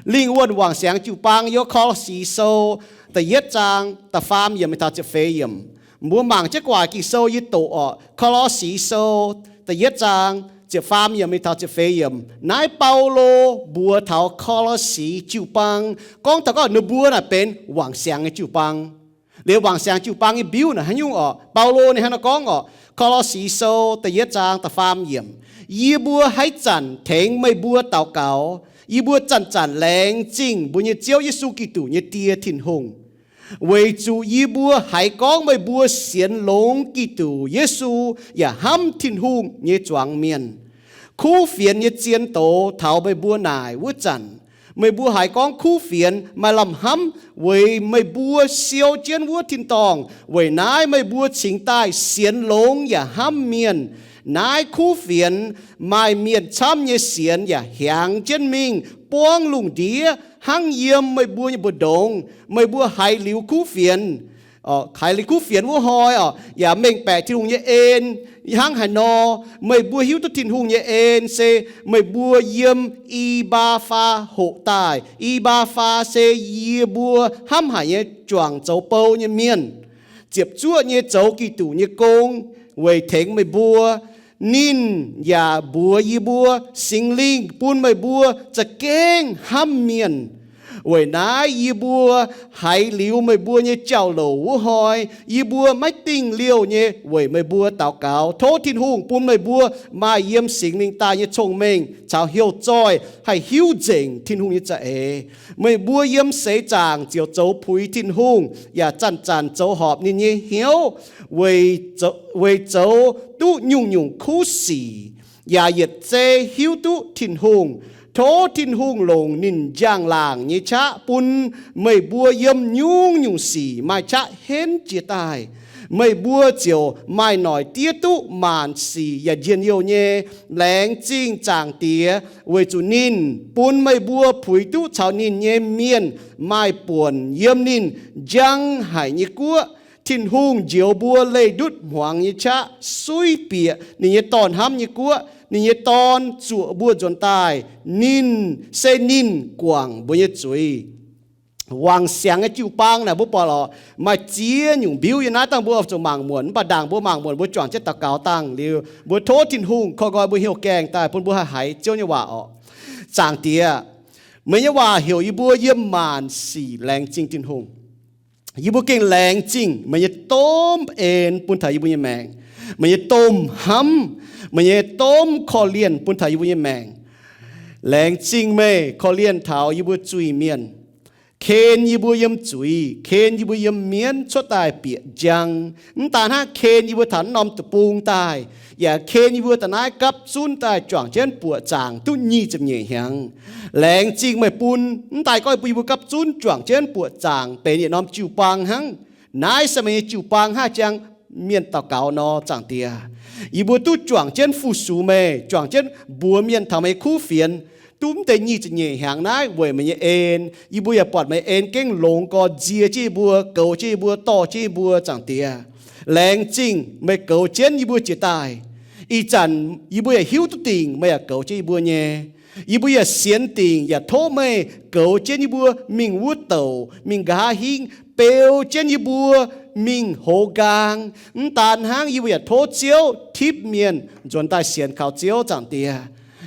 Lingh wuonh wangc siangx jiu-baang yiem Ko^lo^si Sou da'yietv zaang da'faam yiemc mingh taux ziepc feix yiemc. Mbuo mangc jienv gu'nguaaic Ging-Sou yie doqc orqc. Ko^lo^si Sou da'yietv zaang ziepc faam yiemc mingh taux ziepc feix yiemc. Naaiv Baulo mbuox taux Ko^lo^si jiu-baang, gorngv taux gorngv ninh mbuo naaic benx wangc siangx nyei jiu-baang. Liuz wangc siangx jiu-baang nyei mbiuv naaic haaix nyungc orqc? Baulo ninh hnangv naaiv gorngv orqc, Ko^lo^si Sou da'yietv zaang da'faam yiemc, Yie mbuo haaix zanc tengx meih mbuo daux gaux, yie mbuo zanc-zanc laengz zingh mbuo nyei Ziouv Yesu Giduc nyei Die Tin-Hungh, weic zuqc yie mbuo haiz gorngv meih mbuo sienx longx Giduc Yesu yaac hnamv Tin-Hungh nyei zuangx mienh. Kuv fienx nyei zien doz taux meih mbuo naaic wuov zanc, meih mbuo haiz gorngv kuv fienx maaih lamh hnamv weic meih mbuo siou jienv wuov tin-dorngh. Weic naaiv meih mbuo cingx daaih sienx longx yaac hnamv mienh. Naaiv kuv fienx maaih mienh camv nyei sienx yaac hiaangx jienv mingh buangv lungh ndiev hnangv yiem meih mbuo nyei mbu'ndongx. Meih mbuo haiz liuz kuv fienx, haiz liuz kuv fienx wuov hnoi orqc, yaac mengh baeqc Tin-Hungh nyei en hnangv haaix nor. Meih mbuo hiuv duqv Tin-Hungh nyei en se meih mbuo yiem I^mbaa^faa hoqc daaih. I^mbaa^faa se yie mbuo hnamv haic nyei juangc zoux bou nyei mienh, ziepc zuoqv nyei zoux Giduc nyei gong weic tengx meih mbuo. Ninh yaac mbuox yie mbuo, Singx Lingh bun meih mbuo za'gengh hnamv mienh. Weic naaiv yie mbuo haiz liuz meih mbuo nyei jauv-louc wuov hnoi, yie mbuo maiv dingh liouh nyei weic meih mbuo daux gaux, tov Tin-Hungh bun meih mbuo maaih yiem Singx Lingh daaih nyei cong-mengh caux heuc zoih haih hiuv nzengc Tin-Hungh nyei za'eix. Meih mbuo yiem seix zaangc ziouc zoux puix Tin-Hungh, yaac zanc-zanc zoux horpc ninh nyei hnyouv, weic zoux duqv nyungc-nyungc kuv sic, yaac yietc zei hiuv duqv Tin-Hungh. Tov Tin-Hungh longc ninh njang-laangc nyei qaqv bun meih mbuo yiem nyungc-nyungc sic maaih qaqv henv jiez daaih. Meih mbuo ziouc maaih noic diev duqv maanc sic yaac njien-youh nyei. Laengz zingh Zaangc Diex weic zuqc ninh bun meih mbuo puix duqv caux ninh nyei mienh maaih buonc yiem ninh njang haic nyei guoqv. Tin-Hungh njoux mbuo leih ndutv hmuangx nyei qaqv suiv bieqc ninh nyei Dorn hnamv nyei guoqv. Ninh nyei Dorn zuoqc mbuo nzuonx daaih. Ninh, se ninh guangc mbuo nyei zuiz. Wangc siangx nyei jiu-baang naaic mbuo buatc lorqc, maaih ziex nyungc mbiuv yiem naaiv. Dangh mbuo zuqc mangc muonc, mv baac ndaangc mbuo mangc muonc, mbuo juangc jienv daux gaux dangh liuz, mbuo tov Tin-Hungh koi nqoi mbuo hnyouv gaengh daaih bun mbuo haih haiz Ziouv nyei waac orqc. Zaangc Diex, meih nyei waac heuc yie mbuo yiem maanc sic laengz zingh Tin-Hungh. Yie mbuo gengh laengz zingh meih nyei domh en bun taux yie mbuo nyei maengc, meih nyei domh hnamv, meih nyei domh korv-lienh bun taux yie mbuo nyei maengc. Laengz zingh meih korv-lienh taux yie mbuo zuiz-mienh, ken yie mbuo yiem zuiz, ken yie mbuo yiem mienv cuotv daaih bieqc njang. Mv daan hnangv ken yie mbuo taux naaiv norm deic-bung daaih, yaac ken yie mbuo daaih naaiv gapv zunv daaih juangc jienv buoqc zaangc duqv nyic ziepc nyeic hnyangx. Laengz zingh meih bun, mv daan gorngv bun yie mbuo gapv zunv juangc jienv buoqc zaangc benx yietc norm jiu-baang hnangv. Naaiv se meih nyei jiu-baang hnangv jang mienh daux gaux nor, Zaangc Diex. Yie mbuo duqv juangc jienv fu-sux meih, juangc jienv mbuox mienh taux meih nyei kuv fienx, duqv mv deix nyic ziepc nyeic hnyangx naaiv weic meih nyei en. Yie mbuo yaac buatc meih en gengh longx gorx nzie jienv yie mbuo, goux jienv yie mbuo, dorh jienv yie mbuo, Zaangc Diex. Laengz zingh meih goux jienv yie mbuo jiex daaih. Ih zanc yie mbuo yaac hiuv duqv dingc meih yaac goux jienv yie mbuo nyei. Yie mbuo yaac sienx dingc yaac tov meih goux jienv yie mbuo mingh wuov douc, mingh nqa'haav hingv, beu jienv yie mbuo mingh hoz nqaang. Mv daan hnangv, yie mbuo yaac tov Ziouv tipv mienh nzuonx daaih sienx kaux Ziouv, Zaangc Diex.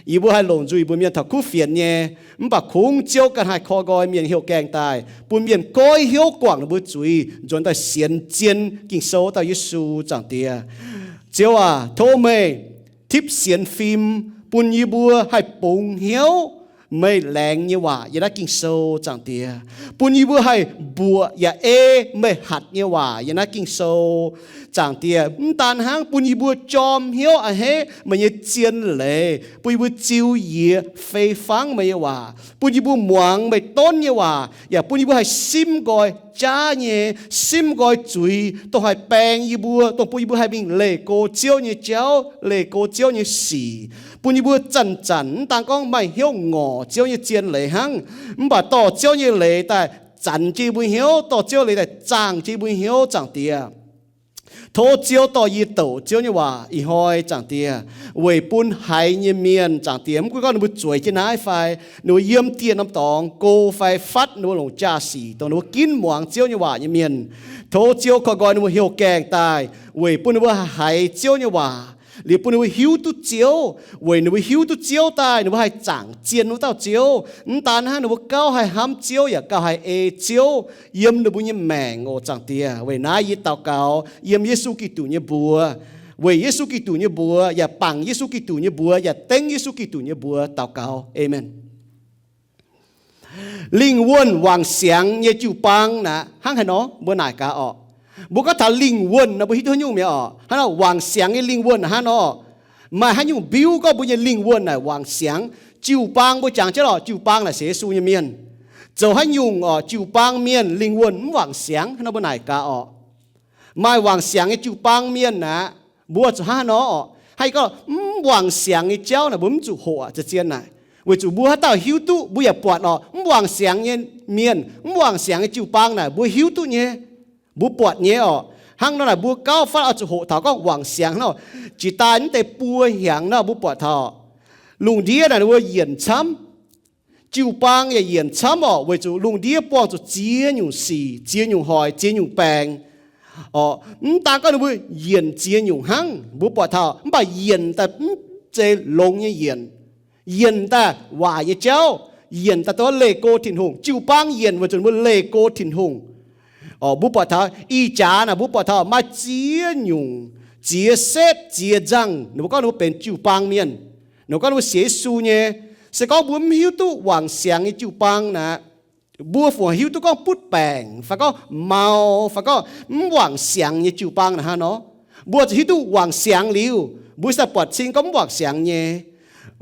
Yie mbuo haih longc nzuih mbuox mienh taux kuv fienx nyei, mv baac kungx Ziouv ganh haih koi nqoi mienh hnyouv gaengh daaih, bun mienh goiv hnyouv guangc ninh mbuo zuiz, nzuonx daaih sienx zien Ging-Sou dauh Yesu, Zaangc Diex. Ziouv aac, tov meih tipv sienx fim, bun yie mbuo haih bungx hnyouv meih laengz nyei waac yiem naaiv Ging-Sou, Zaangc Diex. Bun yie mbuo haih mbuoqc yaac ei meih hatc nyei waac yiem naaiv Ging-Sou, Zaangc Diex. Mv daan hnangv, bun yie mbuo jorm hnyouv a'hneiv meih nyei zien leiz, bun yie mbuo ziux yiex fei fangv meih nyei waac, bun yie mbuo muangx meih donv nyei waac, yaac bun yie mbuo haih simv nqoi jaav nyei, simv nqoi zuiz, dongh haih baeng yie mbuo, dongh bun yie mbuo haih mingh leih go Ziouv nyei jauv, leih go Ziouv nyei sic. Bun yie mbuo zanc-zanc mv daan gorngv maaih hnyouv ngorc Ziouv nyei zien leiz hnangv, mv baac dorh Ziouv nyei leiz daaih zanc jienv yie mbuo hnyouv, dorh Ziouv leiz daaih zaangh jienv yie mbuo hnyouv, Zaangc Diex. Tov Ziouv dorh yie douc Ziouv nyei waac ih hnoi, Zaangc Diex, weic bun haiz nyei mienh, Zaangc Diex, mv gunv gorngv ninh mbuo zueiz jienv naaiv fai ninh mbuo yiem dieh norm dorngx go fai fatv ninh mbuo longc jaa-sic dongh ninh mbuo ginv muangx Ziouv nyei waac nyei mienh. Tov Ziouv korv nqoi ninh mbuo hnyouv gaengh daaih, weic bun ninh mbuo haiz Ziouv nyei waac, liuz bun ninh mbuo hiuv duqv Ziouv, weic ninh mbuo hiuv duqv Ziouv daaih ninh mbuo haih zaangc zien wuov dauh Ziouv. Mv daan hnangv, ninh mbuo gauh haih hnamv Ziouv yaac gauh haih ei Ziouv yiem ninh mbuo nyei maengc oc, Zaangc Diex. Weic naaiv yie daux gaux yiem Yesu Giduc nyei mbuox, weic Yesu Giduc nyei mbuox yaac bangc Yesu Giduc nyei mbuox yaac dengv Yesu Giduc nyei mbuox daux gaux. Aamen. Lingh wuonh wangc siangx nyei jiu-baang naaic hnangv haaix nor? Mbuo naaic gaax orqc. Mbuo gorngv taux lingh wuonh nor, mbuo hiuv duqv haaix nyungc mi'aqv orqc? Hnangv nor wangc siangx nyei lingh wuonh hnangv nor, maaih haaix nyungc mbiuv gorngv mbuo nyei lingh wuonh naaic wangc siangx? Jiu-baang mbuo jangx jienv lorqc, jiu-baang naaic sienx Yesu nyei mienh. Zoux haaix nyungc orqc, jiu-baang mienh lingh wuonh mv wangc siangx? Hnangv nor mbuo naaic gaax orqc. Maaih wangc siangx nyei jiu-baang mienh aqv, mbuo zuqc hnangv haaix nor orqc? Hnangv yie gorngv, mv wangc siangx nyei jauv naaic mbuo mv zuqc hoqc za'gengh naaic, weic zuqc mbuo haaix dauh hiuv duqv, mbuo yaac buatc orqc, mv wangc siangx nyei mienh, mv wangc siangx nyei jiu-baang naaic mbuo hiuv duqv nyei, mbuo buatc nyei orqc. Hnangv nor naaic mbuo gauh fatv oix zuqc hoqc taux gorngv wangc siangx hnangv nor. Jiex daaih mv deix buo hnyangx nor mbuo buatc taux lungh ndiev naaic ninh mbuo yienc camv, jiu-baang yaac yienc camv orqc, weic zuqc lungh ndiev buangh zuqc ziex nyungc sic, ziex nyungc hoic, ziex nyungc baengc orqc. Mv daan gorngv ninh mbuo yienc ziex nyungc hnangv, mbuo buatc taux, mv baac yienc daaih mv zeiz longx nyei yienc. Yienc daaih waaic nyei jauv, yienc daaih dongh leih go Tin-Hungh. Jiu-baang yienc weic zuqc ninh mbuo leih go Tin-Hungh. Orqc, mbuo buatc taux ih jaax naaic mbuo buatc taux maaih ziex nyungc, ziex setv, ziex nzangh, ninh mbuo gorngv ninh mbuo benx jiu-baang mienh. Ninh mbuo gorngv ninh mbuo sienx Yesu nyei. Se gorngv mbuo mv hiuv duqv wangc siangx nyei jiu-baang naaic, mbuo fungc hiuv duqv gorngv butv baengc fai gorngv mau fai gorngv mv wangc siangx nyei jiu-baang naaic hnangv nor. Mbuo zuqc hiuv duqv wangc siangx liuz, mbuo se buatc cing gorngv mv wangc siangx nyei.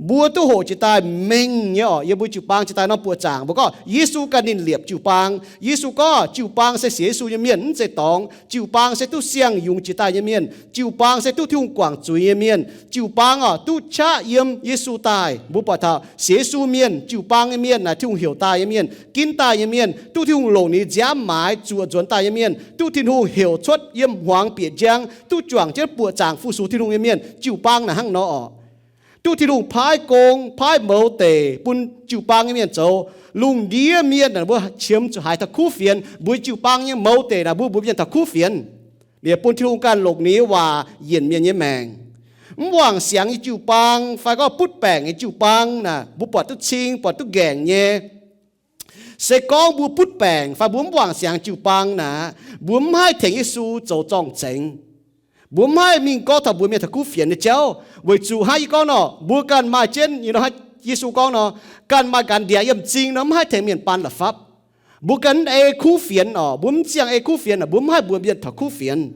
Mbuo duqv hoqc jiex daaih mengh nyei orqc, yiem mbuo jiu-baang jiex daaih norm buoqc zaangc mbuo gorngv Yesu ganh ninh liepc jiu-baang. Yesu gorngv jiu-baang se sienx Yesu nyei mienh, mv zeiz dorngx. Jiu-baang se duqv siang-yungz jiex daaih nyei mienh. Jiu-baang se duqv Tin-Hungh guangc zuiz nyei mienh. Jiu-baang orqc, duqv qaqv yiem Yesu daaih. Mbuo buatc taux sienx Yesu mienh, jiu-baang nyei mienh naaic Tin-Hungh heuc daaih nyei mienh, ginv daaih nyei mienh, duqv Tin-Hungh longc ninh nziaamv maaiz zuoqc nzuonx daaih nyei mienh, duqv Tin-Hungh heuc cuotv yiem hmuangx bieqc njang, duqv juangc jienv buoqc zaangc fu-sux Tin-Hungh nyei mienh, jiu-baang naaic hnangv nor orqc. Duqv Tin-Hungh paaiv gong, paaiv mouz deic bun jiu-baang nyei mienh zoux. Lungh ndiev mienh naaic mbuo qiemx zuqc haiz taux kuv fienx, mbuo jiu-baang nyei mouz deic naaic mbuo mbuox mienh taux kuv fienx, liuz bun Tin-Hungh ganh longc ninh nyei waac yienc mienh nyei maengc. Mv wangc siangx nyei jiu-baang fai gorngv butv baengc nyei jiu-baang naaic, mbuo buatc duqv cing, buatc duqv nqaengc nyei. Se gorngv mbuo butv baengc fai mbuo mv wangc siangx jiu-baang naaic, mbuo mv haih tengx Yesu zoux zorng-zengx. Mbuo mv haih mingh gorngv taux mbuox mienh taux kuv fienx nyei jauv, weic zuqc hnangv yie gorngv nor, mbuo ganh maaih jienv, Yesu gorngv nor, ganh maaih ganh ndiangx yiem m'zing nor mv haih tengx mienh baan la'fapv. Mbuo ganh mv ei kuv fienx orqc, mbuo mv ziangh ei kuv fienx orqc, mbuo mv haih mbuox mienh taux kuv fienx.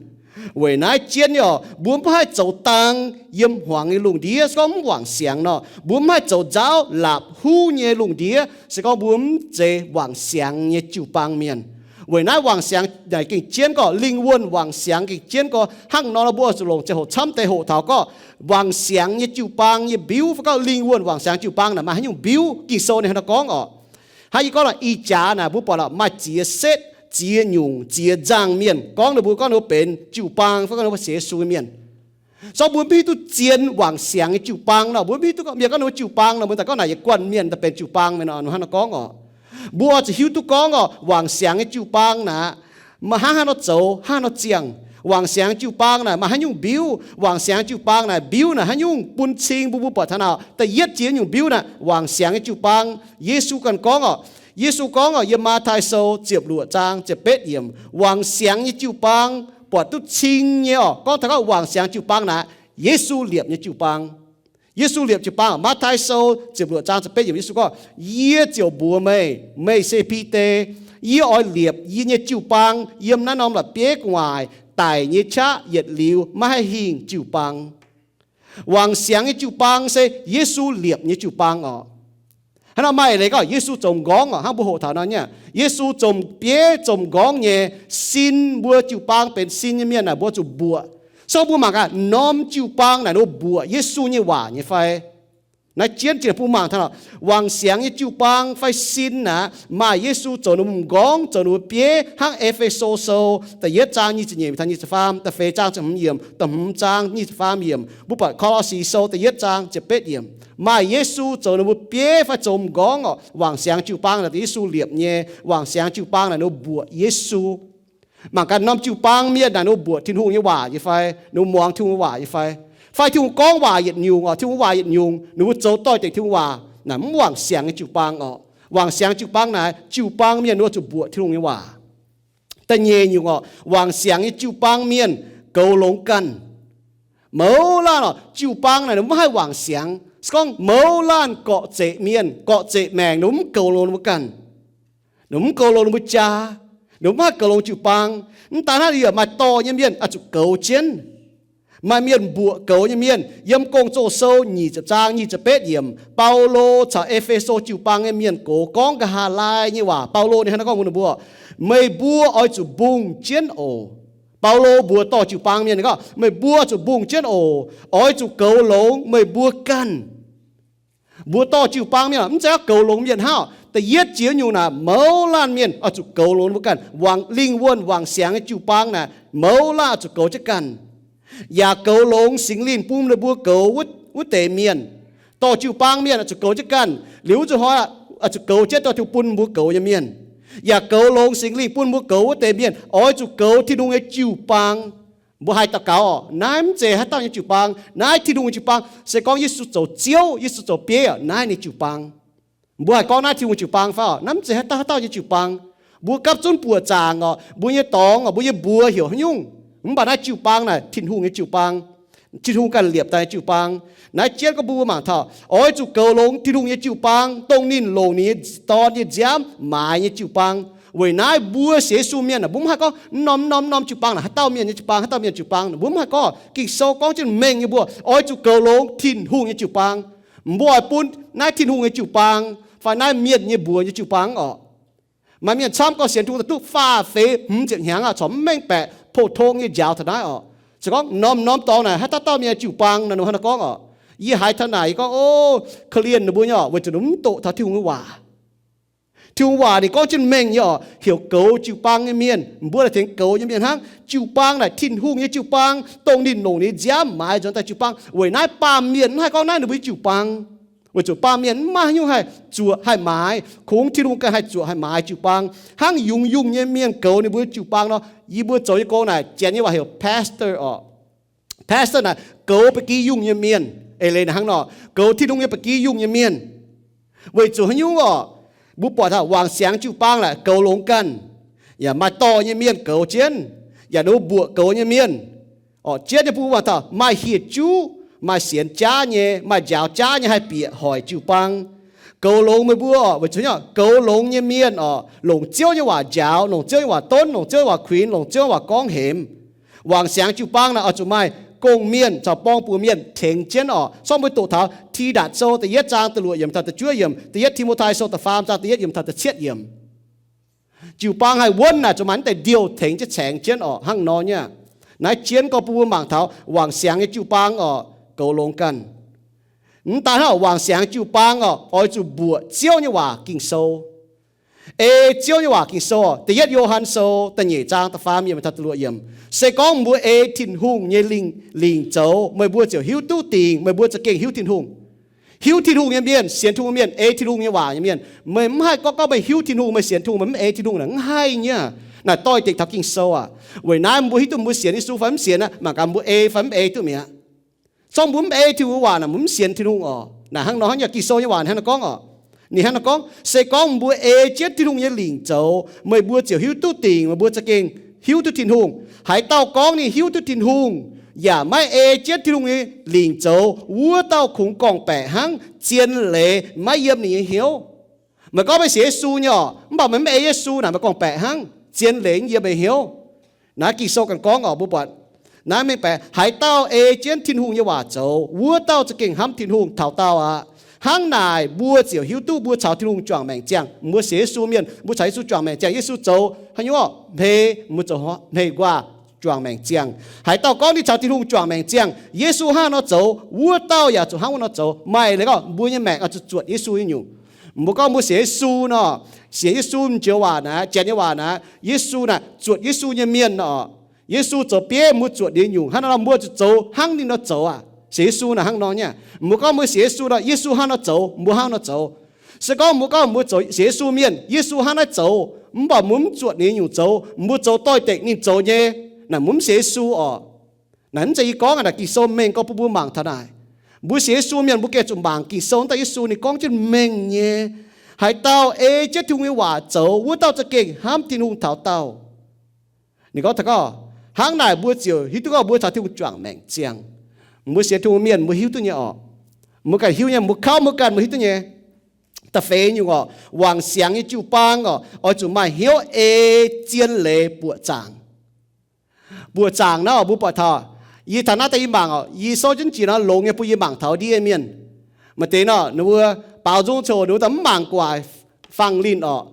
Weic naaiv jienv nyei orqc, mbuo mv haih zoux dang yiem hmuangx nyei lungh ndiev, se gorngv mv wangc siangx nor, mbuo mv haih zoux nzauv laapc huv nyei lungh ndiev, se gorngv mbuo mv zeiz wangc siangx nyei jiu-baang mienh. Weic naaiv wangc siangx naaic gengh jienv gorx, lingh wuonh wangc siangx gengh jienv gorx. Hnangv nor, mbuo zuqc longc ziangh hoc camv deix hoqc taux gorx, wangc siangx nyei jiu-baang nyei mbiuv fai gorngv lingh wuonh wangc siangx jiu-baang naaic maaih haaix nyungc mbiuv, Ging-Sou ninh hnangv nor gorngv orqc. Hnangv yie gorngv nor, ih jaax naaic mbuo buatc lorqc, maaih ziex setv, ziex nyungc, ziex nzangh mienh gorngv ninh mbuo, gorngv ninh mbuo benx jiu-baang fai gorngv ninh mbuo sienx Yesu nyei mienh. Se gorngv mbuo mv hiuv duqv zien wangc siangx nyei jiu-baang nor, mbuo mv hiuv duqv mienh gorngv ninh mbuo jiu-baang nor, mbuo daaih gorngv naaic yietc guanh mienh daaih benx jiu-baang mienh nor, hnangv nor gorngv orqc. Mbuo zuqc hiuv duqv gorngv orqc, wangc siangx nyei jiu-baang naaic maaih hnangv haaix nor zoux, hnangv haaix nor ziangh. Wangc siangx nyei jiu-baang naaic maaih haaix nyungc mbiuv, wangc siangx nyei jiu-baang naaic mbiuv naaic haaix nyungc bun cing mbuo, mbuo buatc taux naaic. Da'yietv jiex nyungc mbiuv naaic, wangc siangx nyei jiu-baang. Yesu ganh gorngv orqc, Yesu gorngv orqc, yiem Matv^tai Sou ziepc luoqc zaang ziepc betv yiemc, wangc siangx nyei jiu-baang buatc duqv cing nyei orqc. Gorngv taux gorngv wangc siangx jiu-baang naaic, Yesu liepc nyei jiu-baang. Yesu liepc jiu-baang. Matv^tai Sou ziepc luoqc zaang ziepc betv yiemc, Yesu gorngv, Yie ziouc mbuox meih, meih se Bide. Yie oix liepc yie nyei jiu-baang yiem naaiv norm la'bieiv gu'nguaaic daic nyei qaqv yietc liuz maiv haih hingh jiu-baang. Wangc siangx nyei jiu-baang se Yesu liepc nyei jiu-baang orqc. Hnangv nor maaih leiz gorngv Yesu zoux m'nqorngv orqc, hnangv mbuo hoqc taux nor nyei. Yesu zoux bieiv zoux m'nqorngv nyei, sin mbuo jiu-baang benx sin nyei mienh naaic mbuo zuqc mbuoqc. Se gorngv mbuo mangc gaax norm jiu-baang naaic ninh mbuo mbuoqc Yesu nyei waac nyei fai? Naaiv jienv jiex bun mangc taux wangc siangx nyei jiu-baang fai sin aqv, maaih Yesu zoux ninh mbuo m'nqorngv, zoux ninh mbuo bieiv, hnangv E^fe^so Sou da'yietv zaang nyic ziepc nyeic taux nyic ziepc faam, da'feix zaang ziepc hmz yiemc, da'hmz zaang nyic ziepc faam yiemc. Mbuo buatc Ko^lo^si Sou da'yietv zaang ziepc betv yiemc, maaih Yesu zoux ninh mbuo bieiv fai zoux m'nqorngv orqc. Wangc siangx jiu-baang naaic Yesu liepc nyei, wangc siangx jiu-baang naaic ninh mbuo mbuoqc Yesu. Mangc gaax norm jiu-baang mienh naaic ninh mbuo mbuoqc Tin-Hungh nyei waac nyei fai, ninh mbuo muangx Tin-Hungh nyei waac nyei fai, fai Tin-Hungh gorngv waac yietc nyungc orqc, Tin-Hungh waac yietc nyungc ninh mbuo zoux doix-dekc Tin-Hungh waac naaic mv wangc siangx nyei jiu-baang orqc. Wangc siangx jiu-baang naaic jiu-baang mienh ninh mbuo zuqc mbuoqc Tin-Hungh nyei waac. Da'nyeic nyungc orqc, wangc siangx nyei jiu-baang mienh goux longx ganh. Mouz laanh orqc, jiu-baang naaic ninh mbuo mv haih wangc siangx. Se gorngv mouz laanh gorqv-zeqc mienh, gorqv-zeqc maengc, ninh mbuo mv goux longx ninh mbuo ganh. Ninh mv goux longx ninh mbuo jaa, ninh mv haih goux longx jiu-baang. Mv daan hnangv, yaac maaih dorh nyei mienh oix zuqc goux jienv. Maaih mienh mbuoqc goux nyei mienh. Yiem Gong-Zoh Sou nyic ziepc zaang nyic ziepc betv yiemc, Baulo caux E^fe^so jiu-baang nyei mienh gox gorngv nqa'haav laai nyei waac. Baulo ninh hnangv naaiv gorngv mbuox ninh mbuo, meih mbuo oix zuqc mbungh jienv oc. Baulo mbuox dorh jiu-baang mienh gorngv, meih mbuo zuqc mbungh jienv oc. Oix zuqc goux longx meih mbuo ganh. Mbuo dorh jiu-baang mienh mv zeiz goux longx mienh hnangv. Da'yietv jiex nyungc naaic, mouz laanh mienh oix zuqc goux longx mbuo ganh. Wangc lingh wuonh wangc siangx nyei jiu-baang naaic mouz laanh oix zuqc goux jienv ganh, yaac goux longx Singx Lingh bun ninh mbuo goux wuov deix mienh. Dorh jiu-baang mienh oix zuqc goux jienv ganh, liuz zuqc hnoi oix zuqc goux jienv dorh Tin-Hungh bun mbuo goux nyei mienh. Yaac goux longx Singx Lingh bun mbuo goux wuov deix mienh oix zuqc goux Tin-Hungh nyei jiu-baang. Mbuo haih daux gaux orqc, naaiv mv zeiz haaix dauh nyei jiu-baang, naaiv Tin-Hungh nyei jiu-baang. Se gorngv Yesu zoux Ziouv, Yesu zoux bieiv orqc, naaiv ninh jiu-baang. Mbuo haih gorngv naaiv Tin-Hungh jiu-baang fai orqc, naaiv mv zeiz haaix dauh haaix dauh nyei jiu-baang. Mbuo gapv zunv buoqc zaangc orqc, mbuo nyei dorngx orqc, mbuo nyei mbuox heuc haaix nyungc, mv baac naaiv jiu-baang naaic Tin-Hungh nyei jiu-baang. Tin-Hungh ganh liepc daaih nyei jiu-baang. Naaiv jienv gorngv mbuo mangc taux oix zuqc goux longx Tin-Hungh nyei jiu-baang, dongh ninh longc ninh nyei Dorn nyei nziaamv maaiz nyei jiu-baang. Weic naaiv mbuo sienx Yesu mienh aah, mbuo mv haih gorngv norm norm norm jiu-baang naaic haaix dauh mienh nyei jiu-baang, haaix dauh mienh jiu-baang, mbuo mv haih gorngv. Ging-Sou gorngv jienv mengh nyei mbuo oix zuqc goux longx Tin-Hungh nyei jiu-baang. Mbuo oix bun naaiv Tin-Hungh nyei jiu-baang fai naaiv mienh nyei mbuox nyei jiu-baang orqc. Maaih mienh camv gorngv sienx Tin-Hungh daaih duqv faah feix hmz ziepc hnyangx aqv, corc mv mengh baeqc pou-tong nyei njaaux taux naaiv orqc. Se gorngv norm norm dorngx naaic haaix dauh dauh mienh jiu-baang naaic, ninh hnangv naaiv gorngv orqc. Yie haiz taux naaic yie gorngv, o, korv-lienh ninh mbuo nyei orqc, weic zuqc ninh mv doqc taux Tin-Hungh nyei waac. Tin-Hungh waac ninh gorngv jienv mengh nyei orqc, heuc goux jiu-baang nyei mienh, mbuo naaic tengx goux nyei mienh hnangv. Jiu-baang naaic Tin-Hungh nyei jiu-baang, dongh ninh longc ninh nziaamv maaiz nzuonx daaih jiu-baang. Weic naaiv baamh mienh mv haih gorngv naaiv ninh mbuo nyei jiu-baang. Weic zuqc baamh mienh mv maaih haaix nyungc haih zuoqc haih maaiz, kungx Tin-Hungh ganh haih zuoqc haih maaiz jiu-baang. Hnangv yungz yungh nyei mienh goux ninh mbuo jiu-baang nor, yie mbuo zoux nyei gong naaic Janx nyei waac heuc pastor orqc. Pastor naaic goux ba'gi yungh nyei mienh. Eix leiz naaic hnangv nor, goux Tin-Hungh nyei ba'gi yungh nyei mienh. Weic zuqc haaix nyungc orqc? Mbuo buatc taux wangc siangx jiu-baang naaic goux longx ganh, yaac maaih dorh nyei mienh goux jienv, yaac ninh mbuo mbuoqc goux nyei mienh. Orqc, jienv nyei bun mbuo mangc taux maaih hieh juv, maaih sienx jaav nyei, maaih njaaux jaav nyei haih bieqc hoic jiu-baang. Goux longx meih mbuo orqc, weic zuqc goux longx nyei mienh orqc, longc Ziouv nyei waac njaaux, longc Ziouv nyei waac donv, longc Ziouv nyei waac kuinx, longc Ziouv nyei waac gorngv hemx. Wangc siangx jiu-baang naaic oix zuqc maaih gong-mienh caux borng-buoz mienh tengx jienv orqc. Sorng mbuo doqc taux Tidatc Sou da'yietv zaang da'luoqc yiemc taux da'juov yiemc, da'yietv Ti^mo^tai Sou da'faam zaang da'yietv yiemc taux da'cietv yiemc. Jiu-baang haih wuonv naaic zuqc maaih naaiv deix ndiouh tengx jienv caengx jienv orqc. Hnangv nor nyei, naaiv jienv gorngv bun mbuo mangc taux wangc siangx nyei jiu-baang orqc, goux longx ganh. Mv daan hnangv, wangc siangx jiu-baang orqc, oix zuqc mbuoqc Ziouv nyei waac, Ging-Sou. Ei Ziouv nyei waac, Ging-Sou. Da'yietv Yo^han Sou da'nyeic zaang da'faam yiemc taux da'luoqc yiemc, se gorngv mbuo ei Tin-Hungh nyei lingc, lingc zoux, meih mbuo ziouc hiuv duqv dingc, meih mbuo za'gengh hiuv Tin-Hungh. Hiuv Tin-Hungh nyei mienh, sienx Tin-Hungh mienh, ei Tin-Hungh nyei waac nyei mienh. Meih mv haih gorngv, gorngv meih hiuv Tin-Hungh, meih sienx Tin-Hungh, meih mv ei Tin-Hungh naaic, mv haih nyei. Naaic doix-dekc taux Ging-Sou aac. Weic naaiv mbuo hiuv duqv mbuo sienx Yesu fai mv sienx aqv, mangc gaax mbuo ei fai mv ei duqv mi'aqv. Zorngv mbuo mv ei Tin-Hungh waac naaic, mbuo mv sienx Tin-Hungh orqc. Naaic hnangv nor hnangv nyei, Ging-Sou nyei waac hnangv nor gorngv orqc. Ninh hnangv nor gorngv, se gorngv mbuo ei jienv Tin-Hungh nyei lingc zoux, meih mbuo ziouc hiuv duqv dingc, meih mbuo za'gengh hiuv duqv Tin-Hungh. Haaix dauh gorngv ninh hiuv duqv Tin-Hungh, yaac maiv ei jienv Tin-Hungh nyei lingc zoux, wuov dauh kungx gorngv-baeqc hnangv, zien leiz maiv yiem ninh nyei hnyouv. Meih gorngv meih sienx Yesu nyei orqc, mv baac meih mv ei Yesu naaic, meih gorngv-baeqc hnangv, zien leiz mv yiem meih hnyouv. Naaiv Ging-Sou ganh gorngv orqc, mbuo buatc naaiv mengh baeqc, haaix dauh ei jienv Tin-Hungh nyei waac zoux, wuov dauh za'gengh hnamv Tin-Hungh taux daauh aqv. Hnangv naaic mbuo ziouc hiuv duqv mbuo caux Tin-Hungh juangc maengc ziangh. Mbuo sienx Yesu mienh, mbuo caux Yesu juangc maengc ziangh. Yesu zoux haaix nyungc orqc? Hmei, mbuo zoux hmei nquaah. juangc maengc ziangh. Haaix dauh gorngv ninh caux Tin-Hungh juangc maengc ziangh, Yesu hnangv nor zoux, wuov dauh yaac zuqc hnangv wuov nor zoux. Maaih leiz gorngv mbuo nyei maengc oix zuqc zuotc Yesu nyei nyungc. Mbuo gorngv mbuo sienx Yesu nor, sienx Yesu m'njoux waac naaic, janx nyei waac naaic, Yesu naaic zuotc Yesu nyei mienh nor. Yesu zoux bieiv, mbuo zuotc ninh nyei nyungc. Hnangv nor mbuo zuqc zoux hnangv ninh nor zoux aqv. Sienx Yesu naaic hnangv nor nyei. Mbuo gorngv mbuo sienx Yesu nor, Yesu hnangv nor zoux, mbuo hnangv nor zoux. Se gorngv mbuo gorngv mbuo zoux sienx Yesu mienh, Yesu hnangv naaiv zoux, mv baac mbuo mv zuotc ninh nyungc zoux, mbuo zoux doix-dekc ninh zoux nyei, naaic mbuo mv sienx Yesu orqc. Naaic mv zeiz yie gorngv aqv. Naaic Ging-Sou mengh gorx bun mbuo mangc taux naaic. Mbuo sienx Yesu mienh mbuo gengh zuqc mangc Ging-Sou, daaih Yesu ninh gorngv jienv mengh nyei. Haaix dauh ei jienv Tin-Hungh nyei waac zoux, wuov dauh za'gengh hnamv Tin-Hungh taux daauh. Ninh gorngv taux gorngv, hnangv naaic mbuo ziouc hiuv duqv gorngv mbuo caux Tin-Hungh juangc maengc ziangh. Mbuo sienx Tin-Hungh mienh mbuo hiuv duqv nyei orqc. Mbuo ganh hiuv nyei, mbuo kauv mbuo ganh mbuo hiuv duqv nyei. Da'feix nyungc orqc, wangc siangx nyei jiu-baang orqc, oix zuqc maaih hnyouv ei zien leiz buoqc zaangc. Buoqc zaangc naaiv orqc, mbuo buatc taux, yie taux naaiv daaih yie mangc orqc, yie souv jienv jiex nor longx nyei bun yie mangc taux ndiev mienh. Maaih deix nor ninh mbuo baaux nzung coc ninh mbuo daaih mv mangc gu'nguaaic fangx linh orqc.